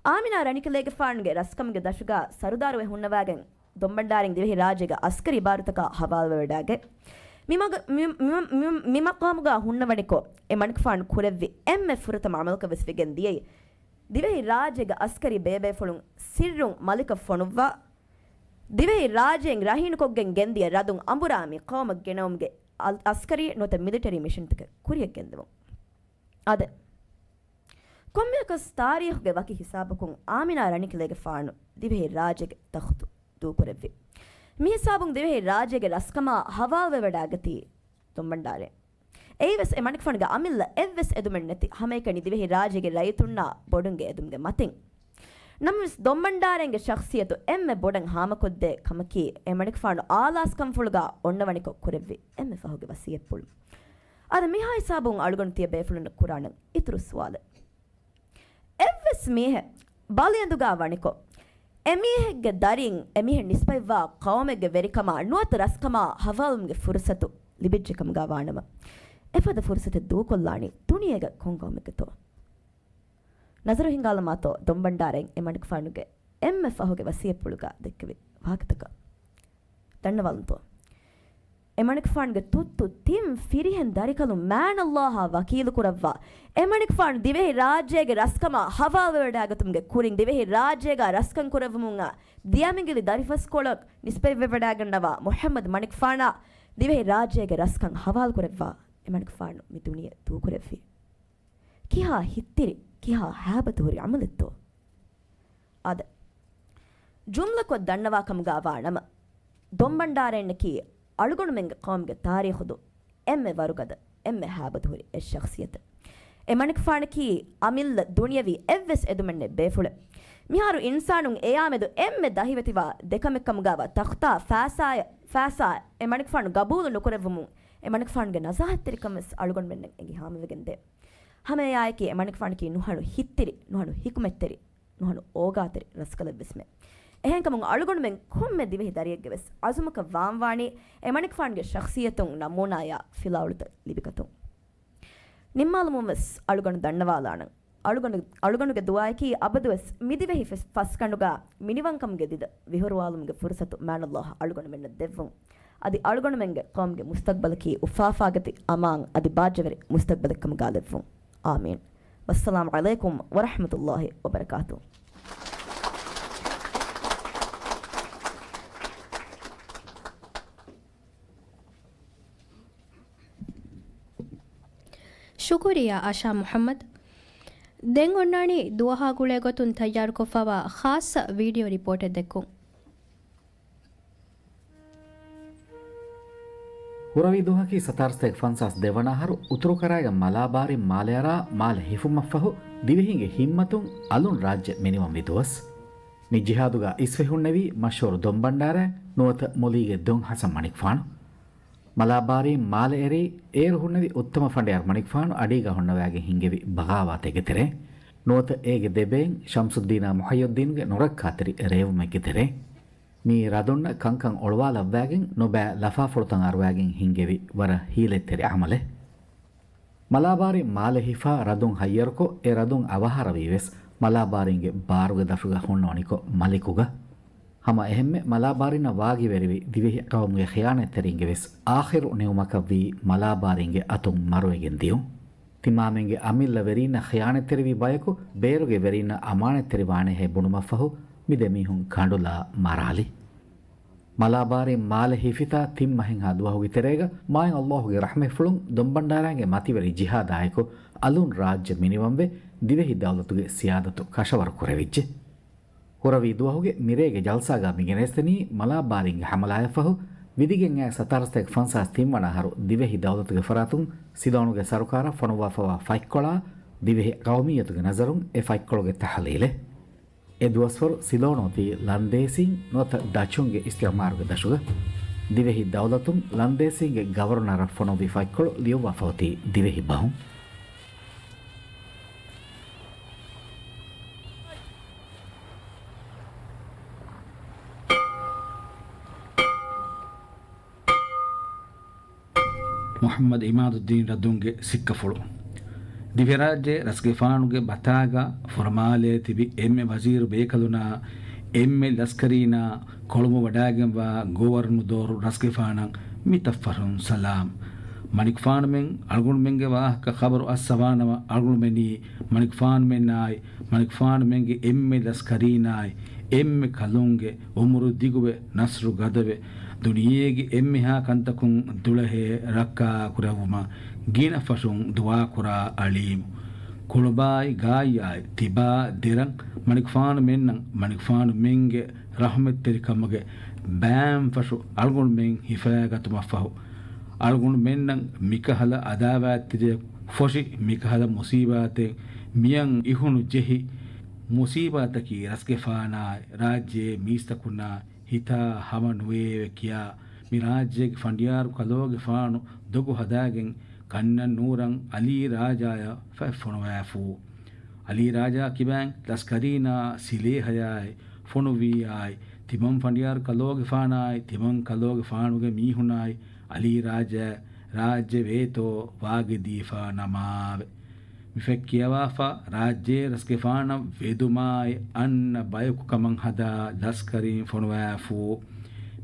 އާމިނާ ރަނިކެލޭގެފާނުގެ ރަސްކަމުގެ ދަށުގާ ސަރުދާރުވެ ހުންނަވާގެން ދޮންބަންޑާރައިން ދިވެހި ރާއްޖޭގެ އަސްކަރީ ބާރުތަކާ ހަވާލުވެވަޑާގެ. މި މަގ-، މި، މި، މި، މި މަޤާމުގާ ހުންނަވަނިކޮށް، އެމަނިކުފާނު ކުރެއްވި އެންމެ ފުރަތަމަ ޢަމަލަކަށް ވެސް ވެގެން ދިޔައީ، ދިވެހި ރާއްޖޭގެ އަސްކަރީ ބޭބޭފުޅުން ސިއްރުން މަލިކަށް ފޮނުއްވާ، ދިވެހި ރާއްޖެއިން ރަހީނުކޮށްގެން ގެންދިޔަ ރަދުން އަނބުރާ މި ޤައުމަށް ގެނައުމުގެ އަ-، އަސްކަރީ ނުވަތަ މިލިޓަރީ މިޝަންތަކެއް ކުރިޔަށް ގެންދެވުން. އާދެ، ކޮންމެއަކަސް ތާރީޚުގެ ވަކި ހިސާބަކުން އާމިނާ ރަނިކެލޭގެފާނު ދިވެހި ރާއްޖޭގެ ތަޚުތު ދޫކުރެއްވި. މި ހިސާބުން ދިވެހި ރާއްޖޭގެ ރަސްކަމާ ހަވާލުވެވަޑާގަތީ ދޮންބަންޑާރައިން. އެއީވެސް އެމަނިކުފާނުގެ އަމިއްލަ އެއްވެސް އެދުމެއް ނެތި ހަމައެކަނި ދިވެހި ރާއްޖޭގެ ރައްޔިތުންނާ ބޮޑުންގެ އެދުމުގެ މަތިން. ނަމަވެސް ދޮންބަންޑާރައިންގެ ޝަޚްޞިއްޔަތު އެންމެ ބޮޑަށް ހާމަކޮށްދޭ ކަމަކީ އެމަނިކުފާނު އާލާސްކަންފުޅުގާ އޮންނަވަނިކޮށް ކުރެއްވި އެންމެ ފަހުގެ ވަސިއްޔަތްޕުޅު. އަދި މިހާ ހިސާބުން އަޅުގަނޑު ތިޔަ ބޭފުޅުންނަށް ކުރާނަން އިތުރު ސުވާލެއް. އެއްވެސް މީހެއް ބަލިއެނދުގާ ވަނިކޮށް، އެމީހެއްގެ ދަރީން އެމީހެއް ނިސްބަތްވާ ޤައުމެއްގެ ވެރިކަމާ ނުވަތަ ރަސްކަމާ ހަވާލުވުމުގެ ފުރުސަތު ލިބިއްޖެކަމުގާ ވާނަމަ، އެފަދަ ފުރުސަތެއް ދޫކޮށްލާނީ ދުނިޔޭގެ ކޮން ޤައުމެއްގެތޯ؟ ނަޒަރު ހިންގާލަމާތޯ ދޮންބަންޑާރައިން އެމަނިކުފާނުގެ އެންމެ ފަހުގެ ވަސިއްޔަތްޕުޅުގާ ދެއްކެވި ވާހަކަތަކަށް؟ ދަންނަވާލަންތޯ. އެމަނިކުފާނުގެ ތުއްތު ތިން ފިރިހެން ދަރިކަލުން މާނައްލާހާ ވަކީލުކުރައްވާ، އެމަނިކުފާނު ދިވެހި ރާއްޖޭގެ ރަސްކަމާ ހަވާލުވެވަޑައިގަތުމުގެ ކުރިން ދިވެހި ރާއްޖޭގާ ރަސްކަން ކުރެއްވުމުން އާ ދިޔަމިނގިލި ދަރިފަސްކޮޅަށް ނިސްބަތްވެވަޑައިގަންނަވާ މުޙައްމަދު މަނިކުފާނާ ދިވެހި ރާއްޖޭގެ ރަސްކަން ހަވާލުކުރެއްވާ، އެމަނިކުފާނު މި ދުނިޔެ ދޫކުރެއްވި. ކިހާ ހިތްތިރި، ކިހާ ހައިބަތުހުރި ޢަމަލެއްތޯ؟ އާދެ، ޖުމްލަކޮށް ދަންނަވާކަމުގާ ވާނަމަ، ދޮންބަންޑާރައިންނަކީ އަޅުގަނޑުމެންގެ ޤައުމުގެ ތާރީޚުދު އެންމެ ވަރުގަދަ، އެންމެ ހައިބަތުހުރި އެއް ޝަޚްޞިއްޔަތެއް. އެމަނިކުފާނަކީ އަމިއްލަ ދުނިޔަވީ އެއްވެސް އެދުމެއް ނެތް ބޭފުޅެއް. މިހާރު އިންސާނުން އެޔާމެދު އެންމެ ދަހިވެތިވާ ދެކަމެއްކަމުގާވާ ތަޚްތާ ފައިސާ، ފައިސާ އެމަނިކުފާނު ގަބޫލު ނުކުރެއްވުމުން، އެމަނިކުފާނުގެ ނަޒާހަތްތެރިކަން ވެސް އަޅުގަނޑުމެންނަށް އެނގި ހާމަވެގެންދޭ. ހަމައެއާއެކީ އެމަނިކުފާނަކީ ނުހަނު ހިތްތިރި، ނުހަނު ހިކުމަތްތެރި، ނުހަނު އޯގާތެރި ރަސްކަލެއްވެސްމެ. އެހެންކަމުން އަޅުގަނޑުމެން ކޮންމެ ދިވެހި ދަރިއެއްގެ ވެސް އަޒުމަކަށް ވާންވާނީ އެމަނިކުފާނުގެ ޝަޚްޞިއްޔަތުން ނަމޫނާޔާ ފިލާވަޅުތައް ލިބިގަތުން. ނިންމާލުމުން ވެސް އަޅުގަނޑު ދަންނަވާލާނަން. އަޅުގަނޑު، އަޅުގަނޑުގެ ދުޢާއަކީ އަބަދުވެސް މިދިވެހި ފަސް، ފަސްގަނޑުގާ މިނިވަންކަމުގެ ދިދަ ވިހުރުވާލުމުގެ ފުރުސަތު މާނައްލާހު އަޅުގަނޑުމެންނަށް ދެއްވުން. އަދި އަޅުގަނޑުމެންގެ ޤައުމުގެ މުސްތަޤްބަލަކީ އުފާފާގަތި އަމާން އަދި ބާއްޖަވެރި މުސްތަޤްބަލެއްކަމުގާ ލެއްވުން. އާމީން. ވައްސަލާމު ޢަލައިކުމް ވަރަޙްމަތުﷲ ވަބަރަކާތުހު. ޝުކުރިއްޔާ އާޝާ މުޙައްމަދު. ދެން އޮންނާނީ ދުވަހާ ގުޅޭ ގޮތުން ތައްޔާރުކޮށްފަވާ ޚާއްޞަ ވީޑިއޯ ރިޕޯޓެއް ދެއްކުން. ހުރަވީ ދުވަހަކީ ސަތާރަ ސަތޭކަ ފަންސާސް ދެވަނަ އަހަރު އުތުރުކަރައިގެ މަލާބާރިން މާލެއަރާ މާލެ ހިފުމަށްފަހު ދިވެހިންގެ ހިންމަތުން އަލުން ރާއްޖެ މިނިވަންވި ދުވަސް. މި ޖިހާދުގަ އިސްވެ ހުންނެވީ މަޝްހޫރު ދޮންބަންޑާރަ ނުވަތަ މުލީގެ ދޮން ހަސަން މަނިކުފާނު. މަލާބާރީން މާލެ އެރީ، އޭރު ހުންނެވި އުއްތަމަ ފަނޑިޔާރު މަނިކުފާނު އަޑީގަ ހުންނަވައިގެން ހިންގެވި ބަޣާވާތެއްގެ ތެރޭ، ނުވަތަ އޭގެ ދެބޭން ޝަމްސުއްދީނާ މުޙައްޔުއްދީނުގެ ނުރައްކާތެރި ރޭވުމެއްގެ ތެރޭ، މި ރަދުންނަށް ކަންކަން އޮޅުވާލައްވައިގެން ނުބައި ލަފާފުޅުތައް އަރުވައިގެން ހިންގެވި ވަރަށް ހީލަތްތެރި ޢަމަލެއް. މަލާބާރިން މާލެ ހިފާ ރަދުން ހައްޔަރުކޮށް، އެ ރަދުން އަވަހާރަވީ ވެސް މަލާބާރީންގެ ބާރުގެ ދަށުގަ ހުންނަވަނިކޮށް މަލިކުގަ. ހަމަ އެހެންމެ މަލާބާރީންނަށް ވާގިވެރިވި ދިވެހި ޤައުމުގެ ޚިޔާނަތްތެރިންގެ ވެސް އާޚިރު ނިމުމަކަށްވީ މަލާބާރީންގެ އަތުން މަރުވެގެން ދިޔުން. ތިމާމެންގެ އަމިއްލަ ވެރީންނަށް ޚިޔާނަތްތެރިވި ބަޔަކު ބޭރުގެ ވެރީންނަށް އަމާނަތްތެރިވާނެހޭ ބުނުމަށްފަހު މި ދެމީހުން ކަނޑުލާ މަރާލި. މަލާބާރިން މާލެ ހިފިތާ ތިން މަހެއްހާ ދުވަހުގެ ތެރޭގަ މާތް އައްލާހުގެ ރަޙްމަތްފުޅުން ދޮންބަންޑާރާގެ މަތިވެރި ޖިހާދާއެކު އަލުން ރާއްޖެ މިނިވަންވެ ދިވެހި ދައުލަތުގެ ސިޔާދަތު ކަށަވަރު ކުރެވިއްޖެ. ހުރަވީ ދުވަހުގެ މިރޭގެ ޖަލްސާގަ މިގެނެސްދެނީ މަލާބާރިންގެ ޙަމަލާއަށްފަހު ވިދިގެން އައި ސަތާރަ ސަތޭކަ ފަންސާސް ތިން ވަނަ އަހަރު ދިވެހި ދައުލަތުގެ ފަރާތުން ސިލޯނުގެ ސަރުކާރަށް ފޮނުއްވާފަވާ ފަތްކޮޅާ ދިވެހި ޤައުމިއްޔަތުގެ ނަޒަރުން އެ ފަތްކޮޅުގެ ތަޙްލީލެއް. އެ ދުވަސްވަރު ސިލޯނު އޮތީ ލަންދޭސީން ނުވަތަ ޑަޗުންގެ އިސްތިޢުމާރުގެ ދަށުގަ. ދިވެހި ދައުލަތުން ލަންދޭސީންގެ ގަވަރުނަރަށް ފޮނުއްވި ފަތްކޮޅު ލިޔުއްވާފަ އޮތީ ދިވެހި ބަހުން. މުޙައްމަދު އިމާދުއްދީން ރަދުންގެ ސިއްކަފުޅު. ދިވެހިރާއްޖެ ރަސްގެފާނުގެ ބަތާގަ ފުރަމާލޭ ތިބި އެންމެ ވަޒީރު ބޭކަލުނާ އެންމެ ލަސްކަރީނާ ކޮޅުމު ވަޑާގެންވާ ގޯވަރުނު ދޯރު ރަސްގެފާނަށް މިތައްފަށުން ސަލާމް. މަނިކުފާނުމެން އަޅުގަނޑުމެންގެ ވާހަކަ ޚަބަރު އައްސަވާނަމަ އަޅުގަނޑުމެނީ މަނިކުފާނުމެންނާއި މަނިކުފާނުމެންގެ އެންމެ ލަސްކަރީނާއި އެންމެ ކަލުންގެ އުމުރު ދިގުވެ ނަސްރު ގަދަވެ ދުނިޔޭގެ އެންމެހާ ކަންތަކުން ދުޅަހެއް ރައްކާ ކުރެއްވުމަށް ގިނަފަށުން ދުޢާކުރާ އަޅީމު. ކުޅުބާއި ގާތްޔާއި ތިބާ ދެރަން މަނިކުފާނުމެންނަށް މަނިކުފާނުމެންގެ ރަޙްމަތްތެރިކަމުގެ ބައިންފަށު އަޅުގަނޑުމެން ހިފައިގަތުމަށްފަހު، އަޅުގަނޑުމެންނަށް މިކަހަލަ އަދާވާތްތެރިޔަކު ފޮށި މިކަހަލަ މުސީބާތެއް މިއަށް އިހުނު ޖެހި، މުސީބާތަކީ ރަސްގެފާނާއި ރާއްޖޭ މީސްތަކުންނާ ހިތާ ހަމަ ނުވެއެވެ ކިޔާ، މި ރާއްޖޭގެ ފަނޑިޔާރު ކަލޯގެފާނު ދޮގު ހަދާގެން ކަންނަން ނޫރަން އަލީ ރާޖާޔަށް ފަތް ފޮނުވާފޫ. އަލީ ރާޖާ ކިބައިން ލަސްކަރީނާ ސިލޭހަޔާއި ފޮނުވީއާއި، ތިމަން ފަނޑިޔާރު ކަލޯގެފާނާއި ތިމަން ކަލޯގެފާނުގެ މީހުނާއި އަލީ ރާޖާ ރާއްޖެ ވޭތޯ ވާގިދީފާ ނަމާވެ. މި ފަތް ކިޔަވާފަ، ރާއްޖޭ ރަސްގެފާނަށް ވެދުމާއި އަންނަ ބަޔަކު ކަމަށް ހަދާ ލަސްކަރީން ފޮނުވާފޫ.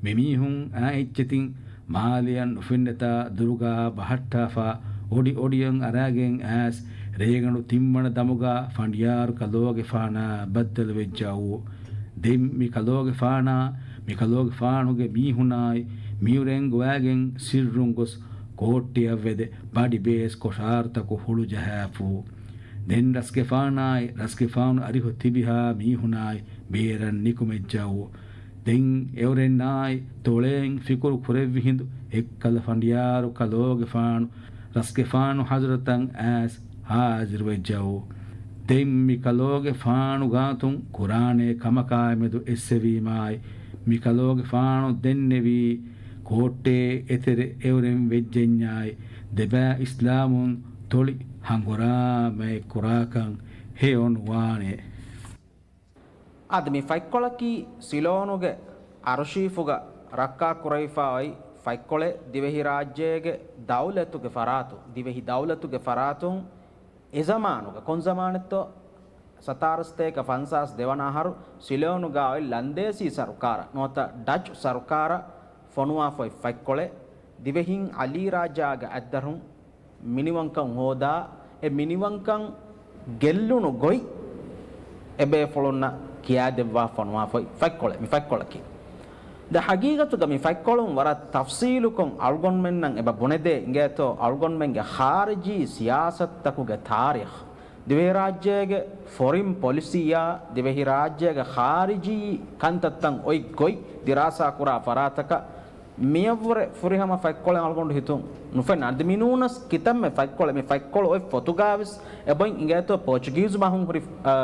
މި މީހުން އާ އެއްޗެތިން މާލެއަށް ނުފެންނަތާ ދުރުގާ ބަހައްޓާފަ، އޮޑި އޮޑިއަށް އަރާގެން އައިސް، ރޭގަނޑު ތިންވަނަ ދަމުގާ ފަނޑިޔާރު ކަލޯގެފާނާ ބައްދަލުވެއްޖައޫ. ދެން މި ކަލޯގެފާނާ، މި ކަލޯގެފާނުގެ މީހުނާއި މިއުރެން ގޮވާގެން ސިއްރުން ގޮސް ކޯއްޓެއަށް ވެދެ ބަޑިބޭސް ކޮށާރުތަކު ހުޅުޖަހާފޫ. ދެން ރަސްގެފާނާއި ރަސްގެފާނު އަރިހު ތިބިހާ މީހުނާއި ބޭރަށް ނިކުމެއްޖައޫ. ދެން އެއުރެންނާއި ތޮޅެއިން ފިކުރު ކުރެއްވި ހިނދު އެއްކަލަ ފަނޑިޔާރު ކަލޯގެފާނު ރަސްގެފާނު ޙަޟްރަތަށް އައިސް ހާޒިރުވެއްޖައޫ. ދެން މި ކަލޯގެފާނު ގާތުން ކުރާނޭ ކަމަކާމެދު އެއްސެވީމާއި، މި ކަލޯގެފާނު ދެންނެވީ ކޯއްޓޭ އެތެރެ އެއުރެން ވެއްޖެންޏާއި، ދެބައި އިސްލާމުން ތޮޅި ހަނގުރާމައެއް ކުރާކަން ހެޔޮނުވާނެ. އަދި މި ފަތްކޮޅަކީ ސިލޯނުގެ އަރުޝީފުގަ ރައްކާ ކުރެވިފަ އޮތް ފަތްކޮޅެއް. ދިވެހިރާއްޖޭގެ ދައުލަތުގެ ފަރާތު، ދިވެހި ދައުލަތުގެ ފަރާތުން އެޒަމާނުގަ، ކޮން ޒަމާނެއްތޯ؟ ސަތާރަ ސަތޭކަ ފަންސާސް ދެވަނަ އަހަރު ސިލޯނުގަ އޮތް ލަންދޭސީ ސަރުކާރަށް ނުވަތަ ޑަޗް ސަރުކާރަށް ފޮނުވާފައި ފަތްކޮޅެއް. ދިވެހިން އަލީ ރާޖާގެ އަތްދަށުން މިނިވަންކަން ހޯދާ، އެ މިނިވަންކަން ގެއްލުނު ގޮތް އެބޭފުޅުންނަށް ކިޔާދެއްވާ ފޮނުވާފައި ފަތްކޮޅެއް މި ފަތްކޮޅަކީ. ދެ ހަގީގަތުގަ މި ފަތްކޮޅުން ވަރަށް ތަފްސީލުކޮށް އަޅުގަނޑުމެންނަށް އެބަ ބުނެދޭ އިނގޭތޯ، އަޅުގަނޑުމެންގެ ޚާރިޖީ ސިޔާސަތުތަކުގެ ތާރީޚް، ދިވެހިރާއްޖޭގެ ފޮރިން ޕޮލިސީއާ، ދިވެހިރާއްޖޭގެ ޚާރިޖީ ކަންތައްތައް އޮތް ގޮތް ދިރާސާކުރާ ފަރާތަކަށް މިއަށްވުރެ ފުރިހަމަ ފަތްކޮޅެއް އަޅުގަނޑު ހިތުން ނުފެންނަ. އަދި މިނޫނަސް ކިތަންމެ ފަތްކޮޅެއް، މި ފަތްކޮޅު އޮތް ފޮތުގާވެސް އެބައިން އިނގޭތޯ ޕޯޗުގީޒު ބަހުން ހުރި، އަ،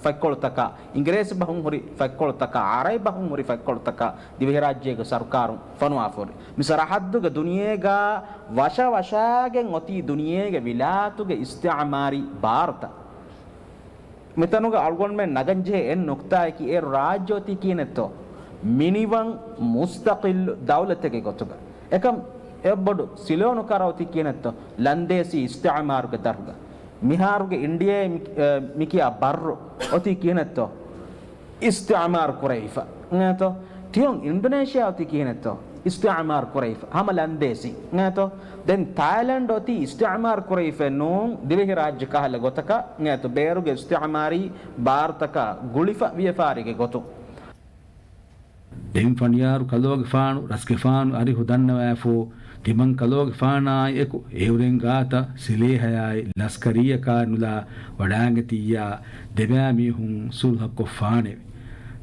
ފަތްކޮޅުތަކާ، އިނގިރޭސި ބަހުން ހުރި ފަތްކޮޅުތަކާ، އަރަބި ބަހުން ހުރި ފަތްކޮޅުތަކާ ދިވެހިރާއްޖޭގެ ސަރުކާރުން ފޮނުވާފަހުރި. މި ސަރަހައްދުގެ ދުނިޔޭގާ ވަށަވަށާގެން އޮތީ ދުނިޔޭގެ ވިލާތުގެ އިސްތިޢުމާރީ ބާރުތައް. މިތަނުގަ އަޅުގަނޑުމެން ނަގަންޖެހޭ އެއް ނުކްތާއަކީ އޭރު ރާއްޖެ އޮތީ ކިހިނެއްތޯ؟ މިނިވަން މުސްތަޤިއްލު ދައުލަތެއްގެ ގޮތުގަ. އެކަމް އެއްބޮޑު ސިލޯނު ކަރަ އޮތީ ކިހިނެއްތޯ؟ ލަންދޭސީ އިސްތިޢުމާރުގެ ދަށުގަ. މިހާރުގެ އިންޑިއޭ މި-، އެ، މިކިޔާ ބައްރު އޮތީ ކިހިނެއްތޯ؟ އިސްތިޢުމާރު ކުރެވިފަ. އެނގޭތޯ؟ ތިޔޮން އިންޑޮނޭޝިއާ އޮތީ ކިހިނެއްތޯ؟ އިސްތިޢުމާރު ކުރެވިފަ. ހަމަ ލަންދޭސީ. އެނގޭތޯ؟ ދެން ތާއިލެންޑް އޮތީ އިސްތިޢުމާރު ކުރެވިފައެއް ނޫން، ދިވެހިރާއްޖެ ކަހަލަ ގޮތަކަށް. އެނގޭތޯ؟ ބޭރުގެ އިސްތިޢުމާރީ ބާރުތަކާ ގުޅިފަ ވިޔަފާރިގެ ގޮތުން. ދެން ފަނޑިޔާރު ކަލޯގެފާނު ރަސްގެފާނު އަރިހު ދަންނަވާފޯ، ތިމަން ކަލޯގެފާނާއި އެކު އެއުރެން ގާތަށް ސިލޭހަޔާއި ލަސްކަރީއަކާ ނުލާ ވަޑާނގެތިއްޔާ ދެބައި މީހުން ސުލްހަކޮށްފާނެވެ.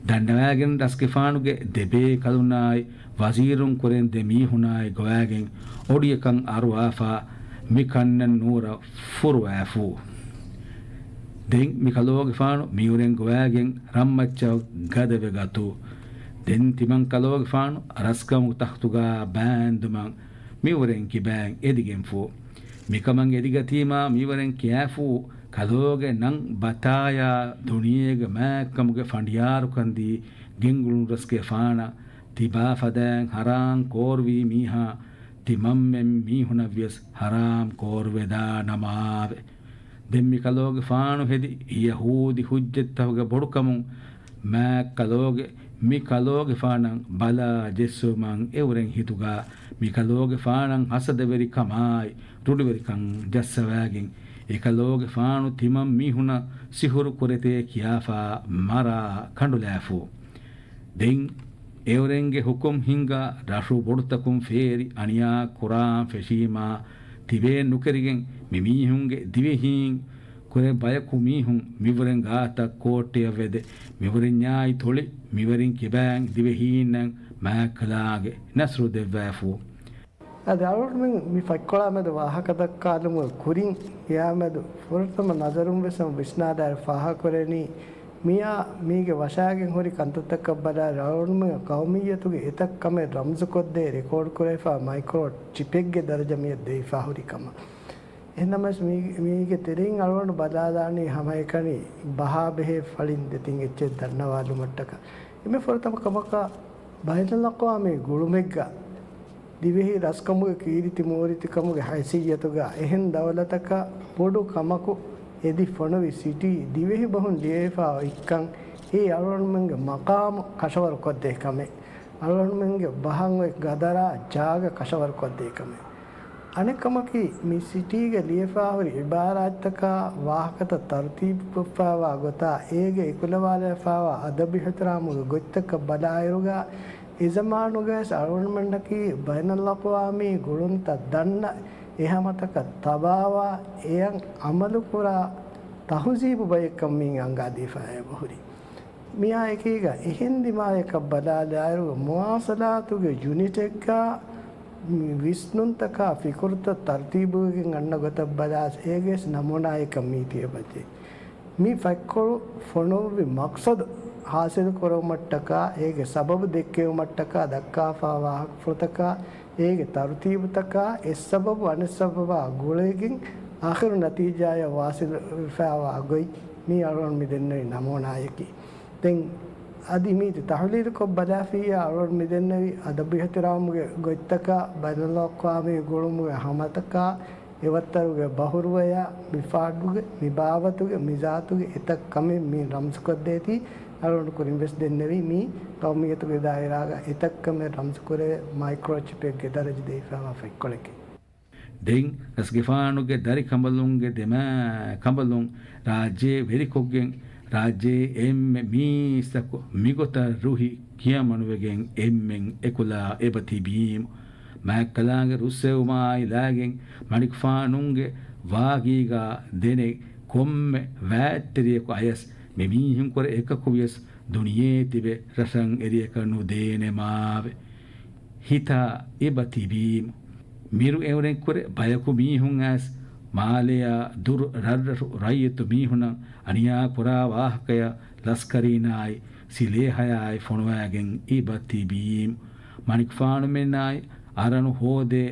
ދަންނަވާގެން ރަސްގެފާނުގެ ދެބޭކަލުންނާއި ވަޒީރުން ކުރެން ދެ މީހުނާއި ގޮވާގެން އޮޑިއަކަށް އަރުވާފާ މި ކަންނަން ނޫރަށް ފުރުވާފޫ. ދެން މި ކަލޯގެފާނު މިއުރެން ގޮވާގެން ރަންމައްޗަށް ގަދަވެ ގަތޫ. ދެން ތިމަން ކަލޯގެފާނު ރަސްކަމުގެ ތަޚްތުގަ ބާންދުމަން މިވަރެން ކިބައިން އެދިގެންފޫ. މިކަމަށް އެދިގަތީމާ މިވަރެން ކިޔާފޫ ކަލޯގެ ނަން ބަތާޔާ ދުނިޔޭގެ މާތްކަމުގެ ފަނޑިޔާރުކަންދީ ގެންގުޅުނު ރަސްގެފާނަށް ތިބާ ފަދައިން ހަރާން ކޯރުވީ މީހާ ތިމަންމެން މީހުނަށްވިޔަސް ހަރާމް ކޯރުވެދާނަމާވެ. ދެން މި ކަލޯގެފާނު ހެދި ޔަހޫދި ހުއްޖަތްތަކުގެ ބޮޑުކަމުން މާތް ކަލޯގެ މި ކަލޯގެފާނަށް ބަލާ ޖެއްސުމަށް އެއުރެން ހިތުގަ މި ކަލޯގެފާނަށް ހަސަދަވެރިކަމާއި ރުޑިވެރިކަން ޖައްސަވައިގެން އެ ކަލޯގެފާނު ތިމަން މީހުނަށް ސިހުރު ކުރެތޭ ކިޔާފާ މަރާ ކަނޑުލާފޫ. ދެން އެއުރެންގެ ހުކުމް ހިންގާ ރަށު ބޮޑުތަކުން ފޭރި އަނިޔާ ކުރާން ފެށީމާ ތިބޭ ނުކެރިގެން މި މީހުންގެ ދިވެހީން ކުރެ ބަޔަކު މީހުން މިވަރެން ގާތަށް ކޯއްޓެއަށް ވެދެ މިވަރެންޏާއި ތޮޅި މިވަރިން ކިބައިން ދިވެހީންނަށް މާތްކަލާގެ ނަސްރު ދެއްވާފޫ. އަދި އަޅުގަނޑުމެން މި ފަތްކޮޅާ މެދު ވާހަކަ ދައްކާލުމުގެ ކުރިން އެއާ މެދު ފުރަތަމަ ނަޒަރުން ވެސް ވިސްނާލާއިރު ފާހަގަކުރެވެނީ މިއާ މީގެ ވަށާގެން ހުރި ކަންތައްތަކަށް ބަލާއިރު އަޅުގަނޑުމެން ޤައުމިއްޔަތުގެ އެތައް ކަމެއް ރަމްޒުކޮށްދޭ ރެކޯޑް ކުރެވިފާ މައިކްރޯ ޗިޕެއްގެ ދަރަޖަ މިއަށް ދެވިފާ ހުރި ކަމަށް. އެހެންނަމަވެސް މީ-، މީގެ ތެރެއިން އަޅުގަނޑު ބަލާލާނީ ހަމައެކަނި ބަހާ ބެހޭ ފަޅިން ދެތިން އެއްޗެއް ދަންނަވާލުމަށްޓަކާ. އެންމެ ފުރަތަމަ ކަމަކަށް ބައިނަލްއަޤްވާމީ ގުޅުމެއްގަ ދިވެހި ރަސްކަމުގެ ކީރިތި މޫރިތިކަމުގެ ހައިސިއްޔަތުގަ އެހެން ދައުލަތަކަށް ބޮޑު ކަމަކު އެދި ފޮނުވި ސިޓީ ދިވެހި ބަހުން ލިޔެފާ އޮތްކަން އެއީ އަޅުގަނޑުމެންގެ މަޤާމު ކަށަވަރުކޮށްދޭ ކަމެއް. އަޅުގަނޑުމެންގެ ބަހަށް އޮތް ގަދަރާ ޖާގަ ކަށަވަރުކޮށްދޭ ކަމެއް. އަނެއް ކަމަކީ، މި ސިޓީގެ ލިޔެފާހުރި އިބާރާތްތަކާ ވާހަކަތައް ތަރުތީބުކޮށްފާވާ ގޮތާ އޭގެ އެކުލަވާލައިފާވާ އަދަބު އިޙްތިރާމުގެ ގޮތްތަކަށް ބަލާއިރުގަ، އެޒަމާނުގަވެސް އަޅުގަނޑުމެންނަކީ ބައިނަލްއަޤްވާމީ ގުޅުންތައް ދަންނަ، އެހަމަތަކަށް ތަބާވާ، އެއަށް ޢަމަލުކުރާ، ތަހުޒީބު ބަޔެއްކަން މިއިން އަންގާދީފާ އެބަހުރި. މިއާ އެކީގަ އެހެން ދިމާޔަކަށް ބަލާލާއިރު، މުވާޞަލާތުގެ ޔުނިޓެއްގަ ވިސްނުންތަކާ ފިކުރުތައް ތަރުތީބުވެގެން އަންނަ ގޮތަށް ބަލާސް، އޭގެސް ނަމޫނާއެއްކަން މީތި އެބަޖެހޭ. މި ފަތްކޮޅު ފޮނުއްވި މަޤްޞަދު ޙާޞިލު ކުރުމަށްޓަކާ، އޭގެ ސަބަބު ދެއްކެވުމަށްޓަކާ ދައްކާފާ ވާހަކަފުޅުތަކާ، އޭގެ ތަރުތީބުތަކާ، އެއްސަބަބު އަނެއްސަބަބާ ގުޅިގެން އާޚިރު ނަތީޖާޔަށް ވާޞިލުވެފާވާ ގޮތް މީ އަޅުގަނޑު މި ދެންނެވި ނަމޫނާޔަކީ. ދެން އަދި މީތި ތަޙްލީލުކޮށް ބަލާފިއްޔާ އަޅުގަނޑު މި ދެންނެވި އަދަބު އިޙްތިރާމުގެ ގޮތްތަކާ، ބައިނަލްއަޤްވާމީ ގުޅުމުގެ ހަމަތަކާ، އެވައްތަރުގެ ބަހުރުވަޔާ، މި ފާޑުގެ، މި ބާވަތުގެ، މި ޒާތުގެ އެތައް ކަމެއް މި ރަމްޒުކޮށްދޭތީ، އަޅުގަނޑު ކުރިން ވެސް ދެންނެވީ މީ ޤައުމިއްޔަތުގެ ދާއިރާގަ އެތައް ކަމެއް ރަމްޒުކުރެވޭ މައިކްރޯޗިޕެއްގެ ދަރަޖަ ދެވިފާވާ ފަތްކޮޅެކޭ. ދެން ރަސްގެފާނުގެ ދަރި ކަނބަލުންގެ ދެމާ ކަނބަލުން ރާއްޖެ ވެރިކޮށްގެން، ރާއްޖެ އެންމެ މީސްތަކު މިގޮތަށް ރުހި ކިޔަމަނުވެގެން އެންމެން އެކުލާ އެބަ ތިބީމު. މާތްކަލާނގެ ރުއްސެވުމާއި ލާގެން މަނިކުފާނުންގެ ވާގީގާ ދެނެ ކޮންމެ ވާތްތެރިޔަކު އަޔަސް މި މީހުންކުރެ އެކަކު ވިޔަސް ދުނިޔެ ތިބެ ރަށަށް އެރިޔަކަށް ނުދޭނެ މާވެ. ހިތާ އެބަ ތިބީމު. މިރު އެއުރެންކުރެ ބަޔަކު މީހުން އައިސް މާލެޔާ ދުރު ރަށްރަށު ރައްޔިތު މީހުނަށް އަނިޔާ ކުރާ ވާހަކަޔަށް ލަސްކަރީނާއި ސިލޭހަޔާއި ފޮނުވައިގެން އެބަ ތިބީމު. މަނިކުފާނުމެންނާއި އަރަނު ހޯދޭ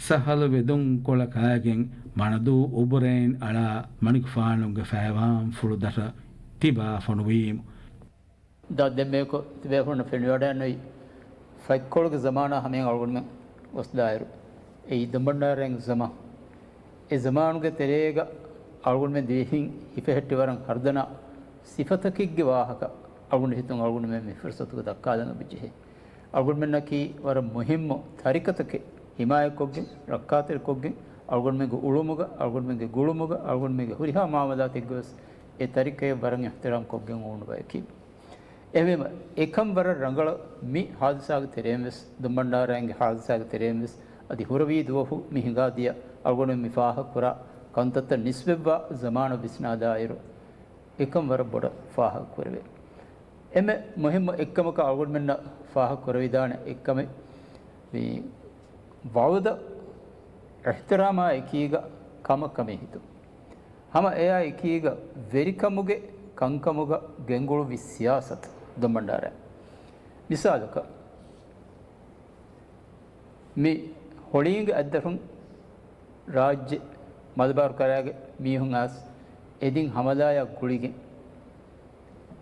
ސަހަލު ވެދުން ކޮޅަކާގެން މަނަދޫ އުބުރައިން އަޅާ މަނިކުފާނުގެ ފައިވާންފުޅު ދަށަށް ތިބާ ފޮނުވީމު. ދާ ދެންމެއަކު ތިބޭފުޅުންނަށް ފެނިވަޑައިނުވީ ފަތްކޮޅުގެ ޒަމާނާ ހަމަޔަށް އަޅުގަނޑުމެން ގޮސްދާއިރު، އެއީ ދޮންބަންޑާރައިން ޒަމާން. އެ ޒަމާނުގެ ތެރޭގަ އަޅުގަނޑުމެން ދިވެހިން ހިފެހެއްޓި ވަރަށް ހަރުދަނާ ސިފަތަކެއްގެ ވާހަކަ އަޅުގަނޑު ހިތުން އަޅުގަނޑުމެން މި ފުރުސަތުގަ ދައްކާލަން އެބަޖެހޭ. އަޅުގަނޑުމެންނަކީ ވަރަށް މުހިއްމު ތަރިކަތަކެއް ހިމާޔަތްކޮށްގެން، ރައްކާތެރިކޮށްގެން، އަޅުގަނޑުމެންގެ އުޅުމުގަ، އަޅުގަނޑުމެންގެ ގުޅުމުގަ، އަޅުގަނޑުމެންގެ ހުރިހާ މުއާމަލާތެއްގަވެސް އެ ތަރިކަޔަށް ވަރަށް އިޙްތިރާމް ކޮށްގެން އުޅުނު ބަޔަކީ. އެހެންވީމަ، އެކަން ވަރަށް ރަނގަޅަށް މި ހާދިސާގެ ތެރެއިން ވެސް، ދޮންބަންޑާރައިންގެ ހާދިސާގެ ތެރެއިން ވެސް، އަދި ހުރެވި ދުވަހު މި ހިނގާދިޔަ އަޅުގަނޑުމެން މި ފާހަގަކުރާ ކަންތައްތައް ނިސްބަތްވާ ޒަމާނަށް ވިސްނާދާއިރު، އެކަން ވަރަށް ބޮޑަށް ފާހަގަކުރެވޭ. އެންމެ މުހިއްމު އެއްކަމަކަށް އަޅުގަނޑުމެންނަށް ފާހަގަކުރެވިދާނެ އެއްކަމެއް، މި ވަޢުދަށް އިޙްތިރާމާ އެކީގަ ކަމަށް ކަމެއް ހިތުން. ހަމަ އެއާ އެކީގަ ވެރިކަމުގެ ކަންކަމުގަ ގެންގުޅުއްވި ސިޔާސަތު ދޮންބަންޑާރަ. މިސާލަކަށް، މި ހޮޅީގެ އައްދަށުން ރާއްޖެ މަލަބާރު ކަރާގެ މީހުން އައިސް އެދިން ހަމަލާޔާ ގުޅިގެން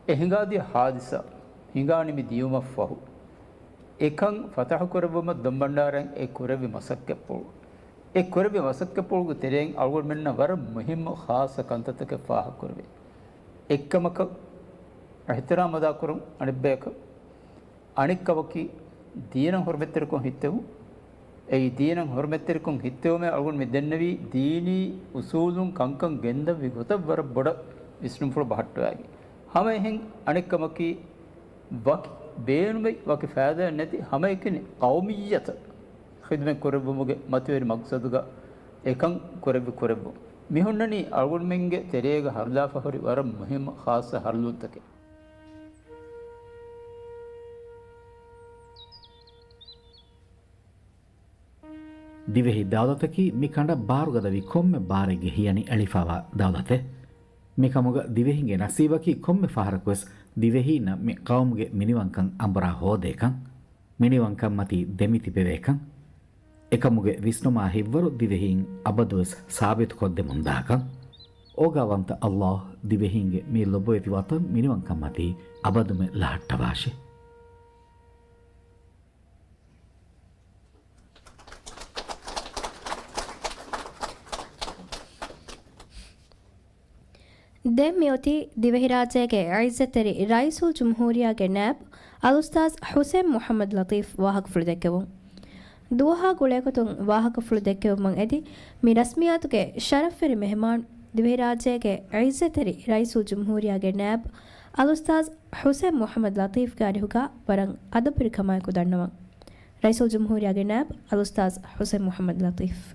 އެ ހިނގާދިޔަ ހާދިސާ ހިނގާ ނިމި ދިޔުމަށް ފަހު، އެކަން ފަތަޙު ކުރެއްވުމަށް ދޮންބަންޑާރައިން އެ ކުރެއްވި މަސައްކަތްޕުޅު، އެ ކުރެއްވި މަސައްކަތްޕުޅުގެ ތެރެއިން އަޅުގަނޑުމެންނަށް ވަރަށް މުހިއްމު ޚާއްޞަ ކަންތައްތަކެއް ފާހަގަކުރެވޭ. އެއްކަމަކަށް އިޙްތިރާމް އަދާކުރުން އަނެއްބަޔަކަށް، އަނެއްކަމަކީ ދީނަށް ހުރުމަތްތެރިކޮށް ހިތްތެވުން. އެއީ ދީނަށް ހުރުމަތްތެރިކޮށް ހިތްތެވުމޭ އަޅުގަނޑު މި ދެންނެވީ ދީނީ އުސޫލުން ކަންކަން ގެންދަންވީ ގޮތަށް ވަރަށް ބޮޑަށް ވިސްނުންފުޅު ބަހައްޓަވައިގެން. ހަމައެހެން އަނެއްކަމަކީ ވަކި ބޭނުމެއް ވަކި ފައިދާއެއް ނެތި ހަމައެކަނި ޤައުމިއްޔަތަށް ޚިދުމަތް ކުރެއްވުމުގެ މަތިވެރި މަޤްޞަދުގަ އެކަން ކުރެއްވި ކުރެއްވުން. މި ހުންނަނީ އަޅުގަނޑުމެންގެ ތެރޭގަ ހަރުލާފަ ހުރި ވަރަށް މުހިއްމު ޚާއްޞަ ހަރުލުންތަކެއް. ދިވެހި ދައުލަތަކީ މި ކަނޑަށް ބާރުގަދަވި ކޮންމެ ބާރެއްގެ ހިޔަނި އެޅިފަވާ ދައުލަތެއް. މިކަމުގަ ދިވެހިންގެ ނަސީބަކީ ކޮންމެ ފަހަރަކުވެސް ދިވެހީންނަށް މި ޤައުމުގެ މިނިވަންކަން އަނބުރާ ހޯދޭކަން، މިނިވަންކަންމަތީ ދެމިތިބެވޭކަން. އެކަމުގެ ވިސްނުމާ ހިތްވަރު ދިވެހީން އަބަދުވެސް ސާބިތުކޮށްދެމުންދާކަން. އޯގާވަންތަ ﷲ ދިވެހީންގެ މި ލޮބުވެތި ވަޠަން މިނިވަންކަންމަތީ އަބަދުމެ ލަހައްޓަވާށި. ދެން މިއޮތީ ދިވެހިރާއްޖޭގެ ޢިއްޒަތްތެރި ރައީސުލްޖުމްހޫރިއްޔާގެ ނައިބު އަލްއުސްތާޛް ޙުސެން މުޙައްމަދު ލަޠީފް ވާހަކަފުޅު ދެއްކެވުން. ދުވަހާ ގުޅޭގޮތުން ވާހަކަފުޅު ދެއްކެވުމަށް އެދި، މި ރަސްމިއްޔާތުގެ ޝަރަފްވެރި މެހެމާން ދިވެހިރާއްޖޭގެ ޢިއްޒަތްތެރި ރައީސުލްޖުމްހޫރިއްޔާގެ ނައިބު އަލްއުސްތާޛް ޙުސެން މުޙައްމަދު ލަޠީފްގެ އަރިހުގަ ވަރަށް އަދަބުވެރިކަމާއެކު ދަންނަވަން. ރައީސުލްޖުމްހޫރިއްޔާގެ ނައިބު އަލްއުސްތާޛް ޙުސެން މުޙައްމަދު ލަޠީފް.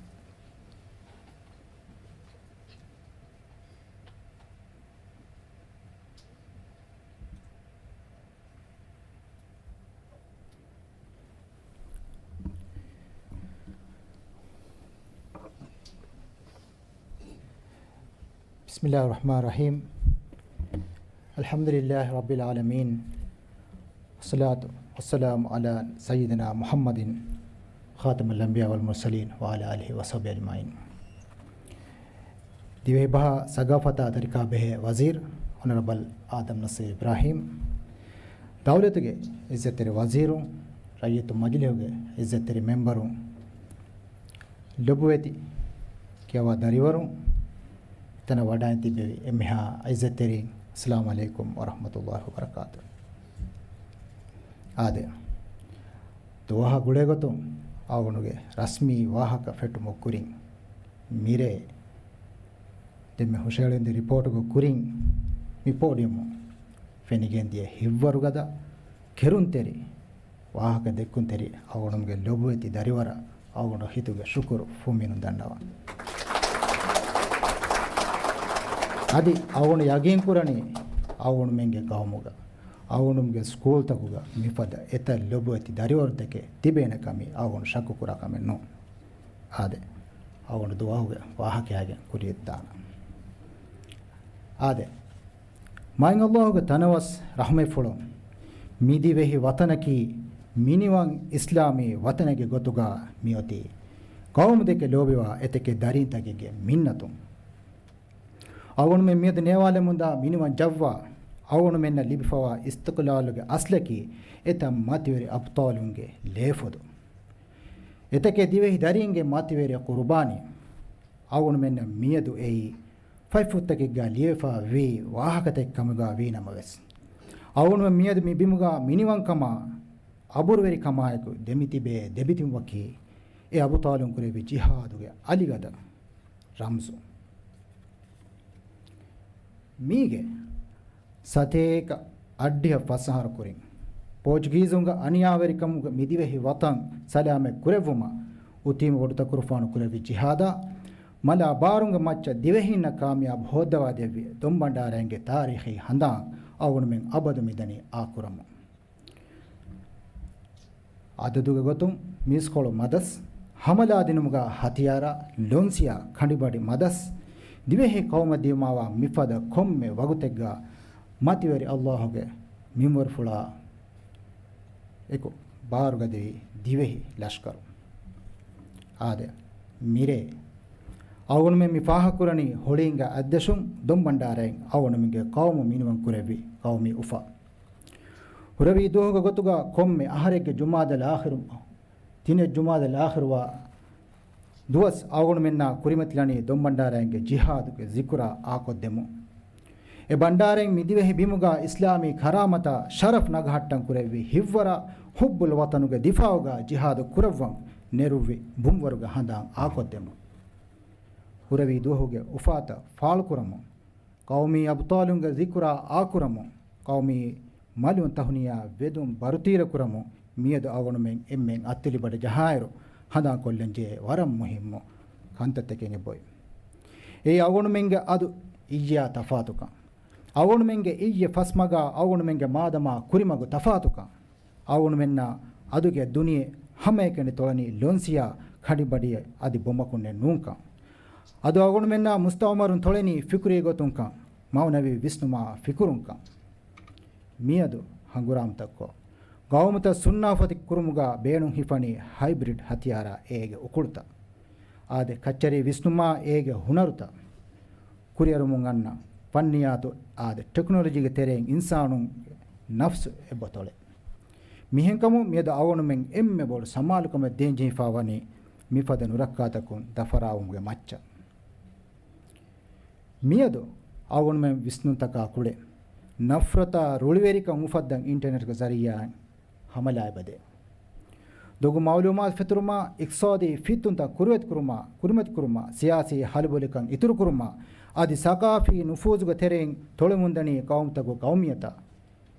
بسم الله الرحمن الرحيم. الحمد لله رب العالمين. والصلاة والسلام على سيدنا محمد خاتم الأنبياء والمرسلين وعلى آله وصحبه أجمعين. ދިވެހިބަހާ ސަގާފަތާ ތަރިކާބެހޭ ވަޒީރު އޮނަރަބަލް އާދަމް ނަސީރު އިބްރާހީމް، ދައުލަތުގެ ޢިއްޒަތްތެރި ވަޒީރުން، ރައްޔިތު މަޖިލިހުގެ ޢިއްޒަތްތެރި މެންބަރުން، ލޮބުވެތި ކިޔަވާ ދަރިވަރުން، އެތަނަށް ވަޑައިން ތިއްބެވި އެންމެހާ ޢިއްޒަތްތެރިން، އައްސަލާމު ޢަލައިކުމް ވަރަޙްމަތުﷲި ވަބަރަކާތުހު. އާދެ، ދުވަހާ ގުޅޭގޮތުން އަޅުގަނޑުގެ ރަސްމީ ވާހަކަ ފެއްޓުމުގެ ކުރިން މިރޭ ދެންމެ ހުށައެޅިންދި ރިޕޯޓުގެ ކުރިން މި ޕޯޑިއަމުން ފެނިގެންދިޔަ ހިތްވަރުގަދަ ކެރުންތެރި ވާހަކަ ދެއްކުންތެރި އަޅުގަނޑުމެންގެ ލޮބުވެތި ދަރިވަރަށް އަޅުގަނޑު ހިތުގެ ޝުކުރު ފުންމިނުން ދަންނަވަން. އަދި އަޅުގަނޑު ޔަގީންކުރަނީ އަޅުގަނޑުމެންގެ ގައުމުގަ، އަޅުގަނޑުމެންގެ ސްކޫލްތަކުގަ މިފަދަ އެތައް ލޮބުވެތި ދަރިވަރުތަކެއް ތިބޭނެ ކަމީ އަޅުގަނޑު ޝައްކު ކުރާ ކަމެއް ނޫން. އާދެ، އަޅުގަނޑު ދުވަހުގެ ވާހަކައިގެން ކުރިޔަށް ދާނަން. އާދެ، މާތް ﷲ ގެ ތަނަވަސް ރަޙްމަތްފުޅުން، މި ދިވެހި ވަޠަނަކީ މިނިވަން އިސްލާމީ ވަޠަނެއްގެ ގޮތުގަ މިއޮތީ ޤައުމުދެކެ ލޯބިވާ އެތަކެއް ދަރީންތަކެއްގެ މިންނަތުން. އަޅުގަނޑުމެން މިއަދު ނޭވާލެމުންދާ މިނިވަން ޖައްވާ، އަޅުގަނޑުމެންނަށް ލިބިފަވާ އިސްތިޤްލާލުގެ އަސްލަކީ އެތައް މަތިވެރި އަބްޠާލުންގެ ލޭފުދު. އެތަކެއް ދިވެހި ދަރީންގެ މަތިވެރި ޤުރުބާނީ. އަޅުގަނޑުމެންނަށް މިއަދު އެއީ ފަތްފުށްތަކެއްގަ ލިޔެފަ ވީ ވާހަކަތައް ކަމުގަ ވީނަމަވެސް، އަޅުގަނޑުމެން މިއަދު މި ބިމުގަ މިނިވަންކަމާ އަބުރުވެރިކަމާއެކު ދެމިތިބޭ ދެމިތިބުމަކީ އެ އަބުޠާލުން ކުރެއްވި ޖިހާދުގެ އަލިގަދަ ރަމްޒު. މީގެ ސަތޭކަ އަށްޑިހަ ފަސް އަހަރު ކުރިން، ޕޯޗުގީޒުންގެ އަނިޔާވެރިކަމުގެ މިދިވެހި ވަޠަން ސަލާމަތް ކުރެއްވުމަށް އުތީމަ ބޮޑުތަކުރުފާނު ކުރެއްވި ޖިހާދާ، މަލާ ބާރުންގެ މައްޗަށް ދިވެހީންނަށް ކާމިޔާބު ހޯއްދަވާ ދެއްވި ދޮންބަންޑާރައިންގެ ތާރީޚީ ހަނދާން އަޅުގަނޑުމެން އަބަދު މިދަނީ އާކުރަމުން. އަދަދުގެ ގޮތުން މީސްކޮޅު މަދަސް، ހަމަލާދިނުމުގަ ހަތިޔާރާ، ލޮންސިޔާ، ކަނޑިބަޑި މަދަސް، ދިވެހި ޤައުމަށް ދިޔުމާވާ މިފަދަ ކޮންމެ ވަގުތެއްގަ މަތިވެރި ﷲ ގެ މިންވަރުފުޅާ އެކު ބާރުގަދަވި ދިވެހި ލަޝްކަރު. އާދެ، މިރޭ. އަޅުގަނޑުމެން މި ފާހަގަކުރަނީ ހޮޅީންގެ އަތްދަށުން ދޮންބަންޑާރައިން އަޅުގަނޑުމެންގެ ޤައުމު މިނިވަން ކުރެއްވި ޤައުމީ އުފާ. ހުރެވި ދުވަހުގެ ގޮތުގަ ކޮންމެ އަހަރެއްގެ ޖުމާދަލް އާޚިރު، ތިނެއް ޖުމާދަލް އާޚިރުވާ ދުވަސް އަޅުގަނޑުމެންނާ ކުރިމަތިލަނީ ދޮންބަންޑާރައިންގެ ޖިހާދުގެ ޒިކުރާ އާކޮށްދެމުން. އެ ބަންޑާރައިން މި ދިވެހި ބިމުގަ އިސްލާމީ ކަރާމަތާ ޝަރަފް ނަގަހައްޓަން ކުރެއްވި ހިއްވަރާ ޙުއްބުލް ވަޠަނުގެ ދިފާޢުގަ ޖިހާދު ކުރައްވަން ނެރުއްވި ބުންވަރުގެ ހަނދާން އާކޮށްދެމުން. ހުރެވި ދުވަހުގެ އުފާތައް ފާޅުކުރަމުން، ޤައުމީ އަބްޠާލުންގެ ޒިކުރާ އާކުރަމުން، ޤައުމީ މަލުން ތަހުނިޔާ ވެދުން ބަރުތީރަކުރަމުން މިއަދު އަޅުގަނޑުމެން އެންމެން އަތްތިލިބަޑަ ޖަހާއިރު، ހަނދާންކޮށްލަންޖެހޭ ވަރަށް މުހިއްމު ކަންތައްތަކެއް އެބައޮތް. އެއީ އަޅުގަނޑުމެންގެ އަދު އިއްޔާ ތަފާތުކަން. އަޅުގަނޑުމެންގެ އިއްޔެ ފަސްމަގާ އަޅުގަނޑުމެންގެ މާދަމާ ކުރިމަގު ތަފާތުކަން. އަޅުގަނޑުމެންނާ އަދުގެ ދުނިޔެ ހަމައެކަނި ތޮޅަނީ ލޮންސިޔާ ކަނޑިބަޑިއެއް އަދި ބޮމަކުންނެއް ނޫންކަން. އަދު އަޅުގަނޑުމެންނާ މުސްތަޢުމަރުން ތޮޅެނީ ފިކުރީ ގޮތުންކަން، މަޢުނަވީ ވިސްނުމާ ފިކުރުންކަން. މިއަދު ހަނގުރާމަތައްކޮށް، ޤައުމުތައް ސުންނާފަތި ކުރުމުގަ ބޭނުން ހިފަނީ ހައިބްރިޑް ހަތިޔާރާ އޭގެ އުކުޅުތައް. އާދެ، ކައްޗަރީ ވިސްނުމާ އޭގެ ހުނަރުތައް. ކުރިއަރުމުން އަންނަ ފަންނިޔާތު އާދެ، ޓެކްނޮލޮޖީގެ ތެރެއިން އިންސާނުންގެ ނަފްސު އެބަތޮޅެ. މިހެންކަމުން މިއަދު އަޅުގަނޑުމެން އެންމެ ބޮޑު ސަމާލުކަމެއް ދޭންޖެހިފަ ވަނީ މިފަދަ ނުރައްކާތަކުން ދަފަރާވުމުގެ މައްޗަށް. މިއަދު އަޅުގަނޑުމެން ވިސްނުންތަކާ ކުޅެ، ނަފްރަތާ ރުޅިވެރިކަން އުފައްދަން އިންޓަރނެޓްގެ ޒަރީއާއިން ހަމަލާ އެބަދޭ. ދޮގު މަޢުލޫމާތު ފެތުރުމާ، އިޤްތިޞާދީ ފިއްތުންތައް ކުރިމަތިކުރުމާ، ކުރިމަތިކުރުމާ، ސިޔާސީ ހަލުބޮލިކަން އިތުރުކުރުމާ، އަދި ސަޤާފީ ނުފޫޒުގެ ތެރެއިން ތޮޅެމުންދަނީ ޤައުމުތަކުގެ ޤައުމިއްޔަތާ،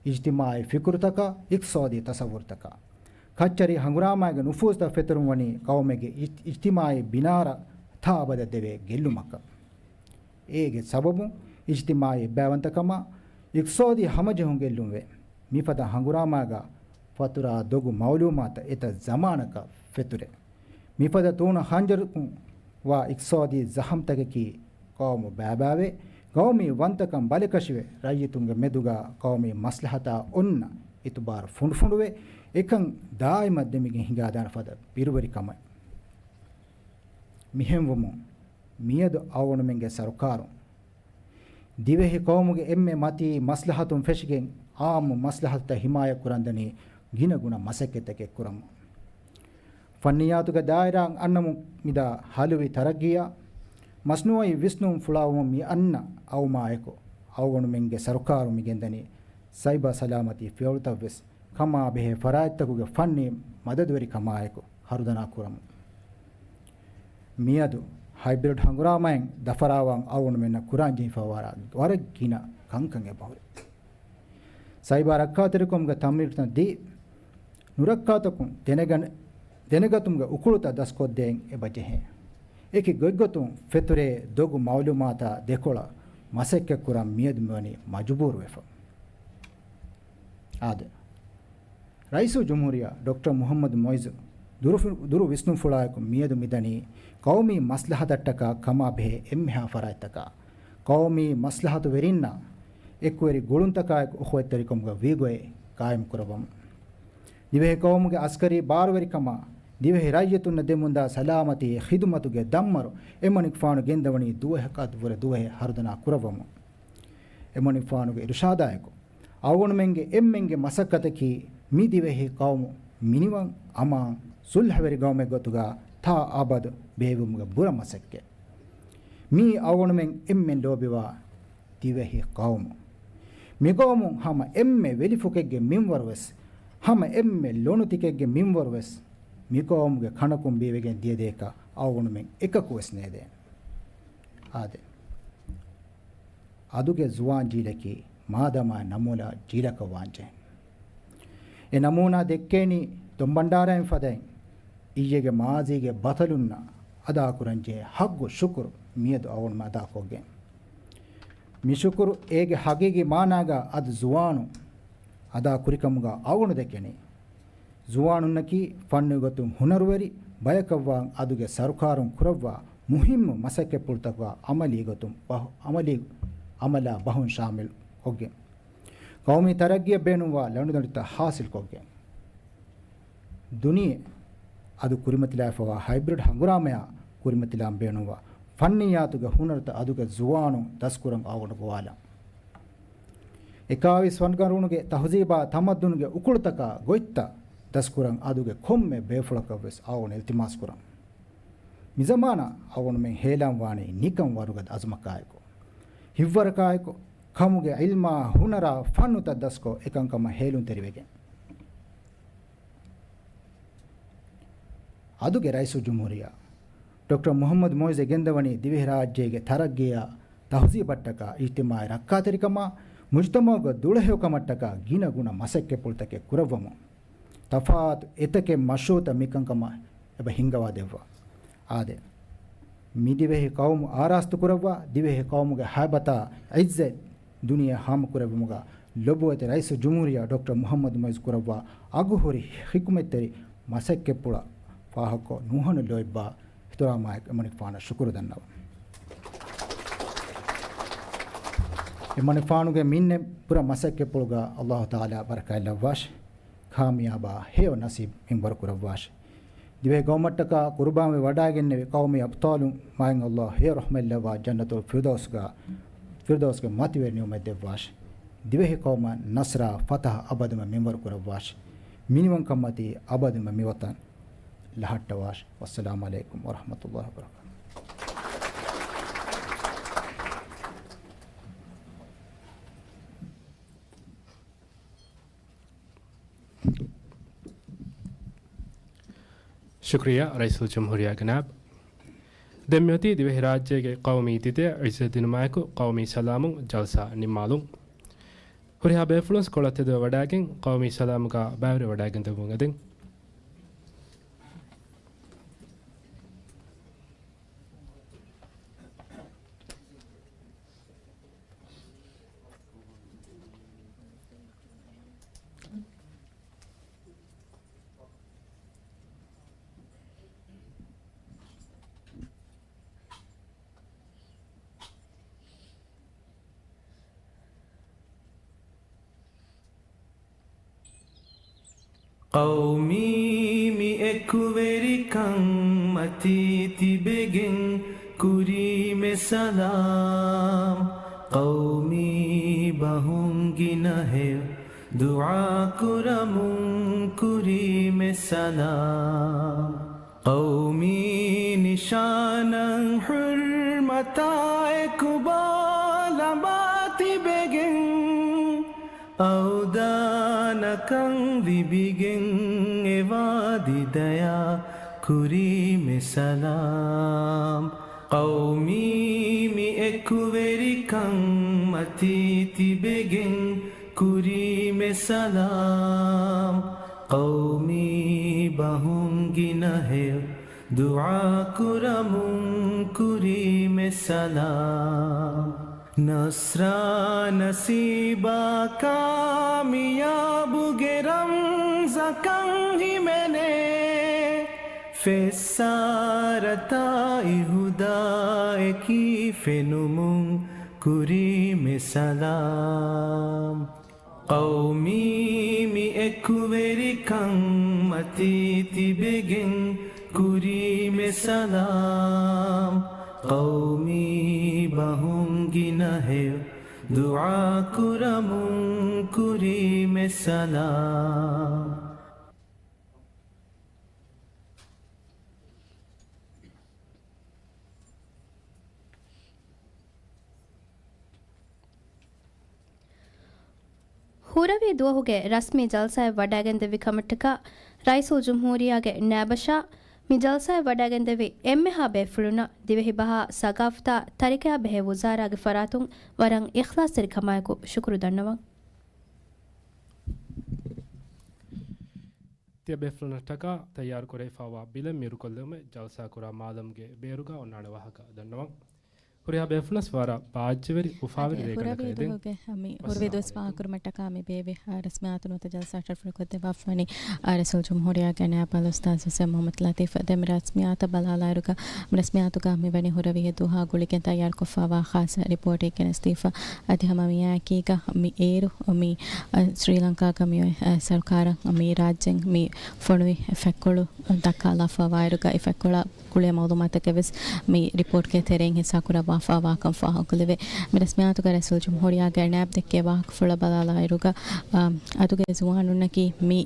އިޖްތިމާޢީ ފިކުރުތަކާ، އިޤްތިޞާދީ ތަޞައްވުރުތަކާ. ކައްޗަރީ ހަނގުރާމާގެ ނުފޫޒުތައް ފެތުރުންވަނީ ޤައުމެއްގެ އިޖް-، އިޖްތިމާޢީ ބިނާރަށް ތާއަބަދަށް ދެވޭ ގެއްލުމަކަށް. އޭގެ ސަބަބުން އިޖްތިމާޢީ ބައިވަންތަކަމާ އިޤްތިޞާދީ ހަމަޖެހުން ގެއްލުންވޭ. މިފަދަ ހަނގުރާމާގަ ފަތުރާ ދޮގު މަޢުލޫމާތައް އެތައް ޒަމާނަކަށް ފެތުރޭ. މިފަދަ ތޫނު ހަންޖަރުކުން ވާ އިޤްތިޞާދީ ޒަޚަމްތަކަކީ ޤައުމު ބައިބައިވެ، ޤައުމީ ވަންތަކަން ބަލިކަށިވެ، ރައްޔިތުންގެ މެދުގަ ޤައުމީ މަސްލަހަތާ އޮންނަ އިތުބާރު ފުނޑުފުނޑުވެ، އެކަން ދާއިމަށް ދެމިގެން ހިނގާދާނެ ފަދަ ބިރުވެރިކަމެއް. މިހެންވުމުން، މިއަދު އަޅުގަނޑުމެންގެ ސަރުކާރުން ދިވެހި ޤައުމުގެ އެންމެ މަތީ މަސްލަހަތުން ފެށިގެން އާއްމު މަސްލަހަތުތައް ހިމާޔަތްކުރަންދަނީ ގިނަގުނަ މަސައްކަތްތަކެއް ކުރަމުން. ފަންނިއްޔާތުގެ ދާއިރާއަށް އަންނަމުން މިދާ ހަލުވި ތަރައްގީއާ، މަސްނޫއީ ވިސްނުން ފުޅާވުމަށް މި އަންނަ އައުމާއެކު، އަޅުގަނޑުމެންގެ ސަރުކާރުން މިގެންދަނީ ސައިބަރ ސަލާމަތީ ފިޔަވަޅުތައްވެސް ކަމާބެހޭ ފަރާތްތަކުގެ ފަންނީ މަދަދުވެރިކަމާއެކު ހަރުދަނާ ކުރަމުން. މިއަދު ހައިބްރިޑް ހަނގުރާމައިން ދަފަރާވާން އަޅުގަނޑުމެންނަށް ކުރާން ޖެހިފައިވާ ވަރަށް ގިނަ ކަންކަން އެބަހުރި. ސައިބާ ރައްކާތެރިކަމުގެ ތަމްރީނުތައް ދީ، ނުރައްކާތަކުން ދެނެގަން-، ދެނެގަތުމުގެ އުކުޅުތައް ދަސްކޮށްދޭން އެބަޖެހޭ. އެކި ގޮތްގޮތުން ފެތުރޭ ދޮގު މައުލޫމާތާ ދެކޮޅަށް މަސައްކަތްކުރަން މިއަދު މިވަނީ މަޖުބޫރުވެފަ. އާދެ، ރައީސުލްޖުމްހޫރިއްޔާ ޑޮކްޓަރ މުޙައްމަދު މުޢިއްޒު ދުރުފި-، ދުރު ވިސްނުންފުޅާއެކު މިއަދު މިދަނީ ޤައުމީ މަސްލަހަތަށްޓަކާ ކަމާބެހޭ އެންމެހާ ފަރާތްތަކާ، ޤައުމީ މަސްލަހަތުވެރިންނާ އެކުވެރި ގުޅުންތަކާއެކު އުޚުވަތްތެރިކަމުގެ ވީގޮތް ޤާއިމްކުރައްވަމުން. ދިވެހި ޤައުމުގެ އަސްކަރީ ބާރުވެރިކަމާ، ދިވެހި ރައްޔިތުންނަށް ދެމުންދާ ސަލާމަތީ ޚިދުމަތުގެ ދަންމަރު އެމަނިކުފާނު ގެންދަވަނީ ދުވަހަކަށްވުރެ ދުވަހެއް ހަރުދަނާ ކުރައްވަމުން. އެމަނިކުފާނުގެ އިރުޝާދާއެކު، އަޅުގަނޑުމެންގެ އެންމެންގެ މަސައްކަތަކީ މި ދިވެހި ޤައުމު މިނިވަން، އަމާން، ސުލްހަވެރި ގައުމެއް ގޮތުގަ ތާ އަބަދު ބޭއްވުމުގެ ބުރަ މަސައްކަތް. މީ އަޅުގަނޑުމެން އެންމެން ލޯބިވާ ދިވެހި ޤައުމު. މި ޤައުމު ހަމަ އެންމެ ވެލިފުކެއްގެ މިންވަރުވެސް، ހަމަ އެންމެ ލޮނުތިކެއްގެ މިންވަރުވެސް، މި ޤައުމުގެ ކަނަކުން ބީވެގެން ދިޔަ ދޭކަށް އަޅުގަނޑުމެން އެކަކުވެސް ނޭދޭނެ. އާދެ. އަދުގެ ޒުވާން ޖީލަކީ މާދަމާ ނަމޫނާ ޖީލަކަށް ވާންޖެހޭ. އެ ނަމޫނާ ދެއްކޭނީ ދޮންބަންޑާރައިން ފަދައިން އިއްޔެގެ މާޒީގެ ބަތަލުންނަށް އަދާކުރަންޖެހޭ ހައްގު ޝުކުރު މިއަދު އަޅުގަނޑުމެން އަދާކޮށްގެން. މި ޝުކުރު އޭގެ ހަގީގީ މާނާގަ އަދު ޒުވާނުން އަދާ ކުރިކަމުގަ އަޅުގަނޑު ދެކެނީ. ޒުވާނުންނަކީ ފަންނީ ގޮތުން ހުނަރުވެރި ބަޔަކަށްވާން އަދުގެ ސަރުކާރުން ކުރައްވާ މުހިއްމު މަސައްކަތްޕުޅުތަކުގަ އަމަލީ ގޮތުން ބަހު-، އަމަލީ އަމަލާ ބަހުން ޝާމިލް ކޮށްގެން، ޤައުމީ ތަރައްގީއަށް ބޭނުންވާ ލަނޑުދަނޑިތައް ހާސިލްކޮށްގެން، ދުނިޔެ އަދު ކުރިމަތިލާފަވާ ހައިބްރިޑް ހަނގުރާމަޔާ ކުރިމަތިލާން ބޭނުންވާ ފަންނިއްޔާތުގެ ހުނަރުތައް އަދުގެ ޒުވާނުން ދަސްކުރަން އަޅުގަނޑު ގޮވާލަން. އެކާވީސް ފަންގަރުނުގެ ތަހުޒީބާ ތަމައްދުނުގެ އުކުޅުތަކާ ގޮތްތައް ދަސްކުރަން އަދުގެ ކޮންމެ ބޭފުޅަކަށްވެސް އަޅުގަނޑު އިލްތިމާސް ކުރަން. މިޒަމާނަށް އަޅުގަނޑުމެން ހޭލާން ވާނީ ނިކަން ވަރުގަދަ އަޒުމަކާއެކު، ހިތްވަރަކާއެކު، ކަމުގެ ޢިލްމާ، ހުނަރާ، ފަންނުތައް ދަސްކޮށް، އެކަންކަމަށް ހޭލުންތެރިވެގެން. އަދުގެ ރައީސުލްޖުމްހޫރިއްޔާ ޑޮކްޓަރ މުޙައްމަދު މުޢިއްޒު ގެންދަވަނީ ދިވެހިރާއްޖޭގެ ތަރައްގީއާ، ތަހުޒީބަށްޓަކާ، އިޖްތިމާޢީ ރައްކާތެރިކަމާ، މުޖުތަމަޢުގެ ދުޅަހެޔޮކަމަށްޓަކާ ގިނަގުނަ މަސައްކަތްޕުޅުތަކެއް ކުރައްވަމުން، ތަފާތު އެތަކެއް މަޝްރޫޢުތައް މިކަންކަމަށް އެބަ ހިންގަވާ ދެއްވާ. އާދެ، މި ދިވެހި ޤައުމު އާރާސްތު ކުރައްވާ، ދިވެހި ޤައުމުގެ ހައިބަތާ ޢިއްޒަތް ދުނިޔެ ހާމަކުރެއްވުމުގަ ލޮބުވެތި ރައީސުލްޖުމްހޫރިއްޔާ ޑޮކްޓަރ މުޙައްމަދު މުޢިއްޒު ކުރައްވާ އަގުހުރި ޙިކުމަތްތެރި މަސައްކަތްޕުޅަށް ފާހަގަކޮށް، ނުހަނު ލޯތްބާ އިޙްތިރާމާއެކު އެމަނިކުފާނަށް ޝުކުރު ދަންނަވަން. އެމަނިކުފާނުގެ މިންނެ ބުރަ މަސައްކަތްޕުޅުގަ އައްލާހު ތަޢާލާ ބަރަކާތްލައްވާށި. ކާމިޔާބާ ހެޔޮ ނަސީބު މިންވަރު ކުރައްވާށި. ދިވެހި ޤައުމަށްޓަކާ ޤުރުބާންވެ ވަޑައިގެންނެވި ޤައުމީ އަބްޠާލުން މާތް އައްލާހު ހެޔޮ ރަޙްމަތްލައްވާ ޖަންނަތުލް ފިރްދައުސްގަ، ފިރްދައުސްގެ މަތިވެރި ނިޢުމަތް ދެއްވާށި. ދިވެހި ޤައުމަށް ނަޞްރާ ފަތަޙަ އަބަދުމެ މިންވަރު ކުރައްވާށި. މިނިވަންކަންމަތީ އަބަދުމެ މިވަތަން ލަހައްޓަވާށި. ވައްސަލާމު ޢަލައިކުމް ވަރަޙްމަތުﷲި ވަބަރަކާތުހު. ޝުކުރިއްޔާ ރައީސުލްޖުމްހޫރިއްޔާގެ ނާއިބު. ދެން މިއޮތީ ދިވެހިރާއްޖޭގެ ޤައުމީ ދިދަޔަށް ޢިއްޒަތް ދިނުމާއެކު ޤައުމީ ސަލާމުން ޖަލްސާ ނިންމާލުން. ހުރިހާ ބޭފުޅުން ސްކޮޅަށް ތެދުވެ ވަޑައިގެން ޤައުމީ ސަލާމުގަ ބައިވެރިވެވަޑައިގެންދެވުމުން އެދެން. ޤައުމީ މި އެކުވެރިކަން މަތީ ތިބެގެން ކުރީމެ ސަލާމް. ޤައުމީ ބަހުން ގިނަ ހެޔޮ ދުޢާ ކުރަމުން ކުރީމެ ސަލާމް. ޤައުމީ ނިޝާނަށް ޙުރްމަތާ އެކުބާ ލަމާ ތިބެގެން، އައުދާނަކަން ލިބިގެން އެވާ ދިދަޔާ ކުރީމެ ސަލާމް. ޤައުމީ މި އެކުވެރިކަން މަތީ ތިބެގެން ކުރީމެ ސަލާމް. ޤައުމީ ބަހުން ގިނަ ހެޔޮ ދުޢާ ކުރަމުން ކުރީމެ ސަލާމް. ނަޞްރާ ނަސީބާ ކާމިޔާބުގެ ރަމްޒަކަން ހިމެނޭ. ފެއްސާރަތާ އިހުދާއެކީ ފެނުމުން ކުރީމެ ސަލާމް. ޤައުމީ މި އެކުވެރިކަން މަތީ ތިބެގެން ކުރީމެ ސަލާމް. ޤައުމީ ބަހުން ގިނަ ހެޔޮ ދުޢާ ކުރަމުން ކުރީމެ ސަލާމް. ހުރަވީ ދުވަހުގެ ރަސްމީ ޖަލްސާއެއް ވަޑައިގެންދެއްވި ކަމަށްޓަކާ، ރައީސުލްޖުމްހޫރިއްޔާގެ ނައިބަށާ މި ޖަލްސާއެއް ވަޑައިގެންދެއްވި އެންމެހާ ބޭފުޅުންނަށް ދިވެހި ބަހާ، ސަގާފަތާ، ތަރިކަޔާ ބެހޭ ވުޒާރާގެ ފަރާތުން ވަރަށް އިޚްލާޞްތެރިކަމާއެކު ޝުކުރު ދަންނަވަން. ތިޔަ ބޭފުޅުންނަށްޓަކާ ތައްޔާރު ކުރެވިފައިވާ ބިލެއް މިރުކޮށްލެވުމެއް ޖަލްސާ ކުރާ މާލަމްގެ ބޭރުގަ އޮންނާނެ ވާހަކަ ދަންނަވަން. ހުރިހާ ބޭފުޅަސް ވަރަށް ބާއްޖަވެރި އުފާވެރި އަދި ރޭގަނޑަކަށް ހުރަވީ އެދެން. ދުވަހުގެ މި ހުރި ދުވަސް ވައްސަލާމް ވާހަކަ ކުރުމަށްޓަކާ މި ބޭއްވި، އާ، ރަސްމި އާތުނުވަތަ ޖަލްސާ ޝަރަފު ކޮށްދެއްވާފަވަނީ، އާ، ރަސޫލް ޖުމްހޫރިއްޔާގެ ނާއިބް އަލް އުސްތާޛު ހުސެން މުޙައްމަދު ލަތީފް. ދެން މި ރަސްމިއްޔާތަށް ބަލާލާއިރުގަ، މި ރަސްމިއްޔާތުގަ މިވަނީ ހުރެވިހެއް ދުވަހާ ގުޅިގެން ތައްޔާރުކޮށްފަވާ ޚާއްޞަ ރިޕޯޓެއް ގެނެސްދީފަ. އަދި ހަމަ މިއާއެކީގަ މި އޭރު މި، އަ، ސްރީލަންކާގަ މި އޮތް، އަ، ސަރުކާރަށް މި ރާއްޖެން މި ފޮނުވި ފަތްކޮޅު ދައްކާލާފަވާއިރުގަ އެ ފަތްކޮޅާ ގުޅޭ މައުލޫމާތެއްގެ ވެސް މި ރިޕޯޓްގެ ތެރެއިން ހިއްސާކުރައްވާފައިވާކަން ފާހަގަކުރެވޭ. މި ރަސްމިއްޔާތުގަ ރަސޫލް ޖުމްހޫރިއްޔާގެ ނައިބް ދެއްކޭ ވާހަކަފުޅަށް ބަލާލާއިރުގަ، އާ، އަދުގެ ޒުވާނުންނަކީ މި،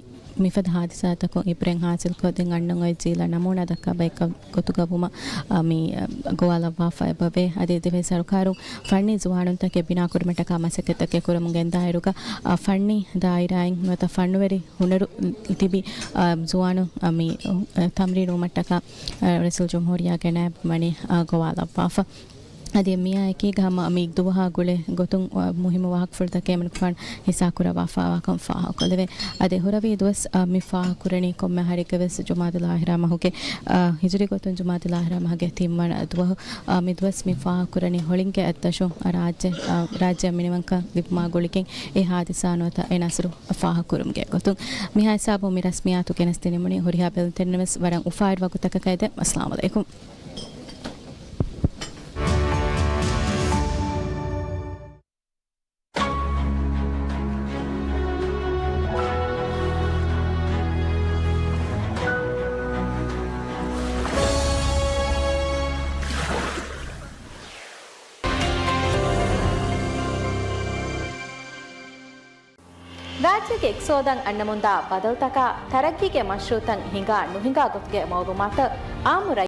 މިފަދަ ހާދިސާތަކުން އިބްރަތް ހާސިލްކޮށް ދެން އަންނަން އޮތް ޖީލަށް ނަމޫނާ ދައްކާ ބައެއް ގޮތުގަ ވުމަށް، އާ، މި، އާ، ގޮވާލައްވާފަ އެބަވޭ. އަދި ދިވެހި ސަރުކާރުން ފަންނީ ޒުވާނުންތަކެއް ބިނާކުރުމަށްޓަކާ މަސައްކަތްތަކެއް ކުރަމުން ގެންދާއިރުގަ، އާ، ފަންނީ ދާއިރާއިން ނުވަތަ ފަންނުވެރި ހުނަރު ތިބި، އާ، ޒުވާނުން، އާ، މި، އާ، ތަމްރީނުވުމަށްޓަކާ، އާ، ރަސޫލް ޖުމްހޫރިއްޔާގެ ނައިބް ވަނީ، އާ، ގޮވާލައްވާފަ. އަދި މިއާއެކީގަ ހަމަ މި ދުވަހާ ގުޅޭ ގޮތުން، އާ، މުހިއްމު ވާހަކަފުޅުތަކެއް އެމަނިކުފާނު ހިއްސާކުރައްވާފައިވާކަން ފާހަގަކޮށްލެވޭ. އަދި ހުރެވި ދުވަސް، އާ، މި ފާހަގަކުރަނީ ކޮންމެ އަހަރެއްގެ ވެސް ޖުމާދުލް އާޚިރާ މަހުގެ، އާ، ހިޖުރީ ގޮތުން ޖުމާދުލް އާޚިރާ މަހުގެ ތިންވަނަ ދުވަހު. އާ، މި ދުވަސް މި ފާހަގަކުރަނީ ހޮޅިންގެ އަތްދަށުން، އާ، ރާއްޖެ، އާ، ރާއްޖެއަށް މިނިވަންކަން ލިބުމާ ގުޅިގެން އެ ހާދިސާ ނުވަތަ އެ ނަސްރު ފާހަގަކުރުމުގެ ގޮތުން. މިހާ ހިސާބުން މި ރަސްމިއްޔާތު ގެނެސްދިނުމުން ހުރިހާ ބެލުންތެރިންނަށް ވެސް ވަރަށް އުފާވެރި ވަގުތަކަކަށް އެދެން. އައްސަލާމު ޢަލައިކުމް. ރާއްޖޭގެ އިޤްތިޞާދަށް އަންނަމުންދާ ބަދަލުތަކާ، ތަރައްޤީގެ މަޝްރޫޢުތައް ހިނގާ ނުހިނގާ ގޮތުގެ މައުލޫމާތު އާއްމު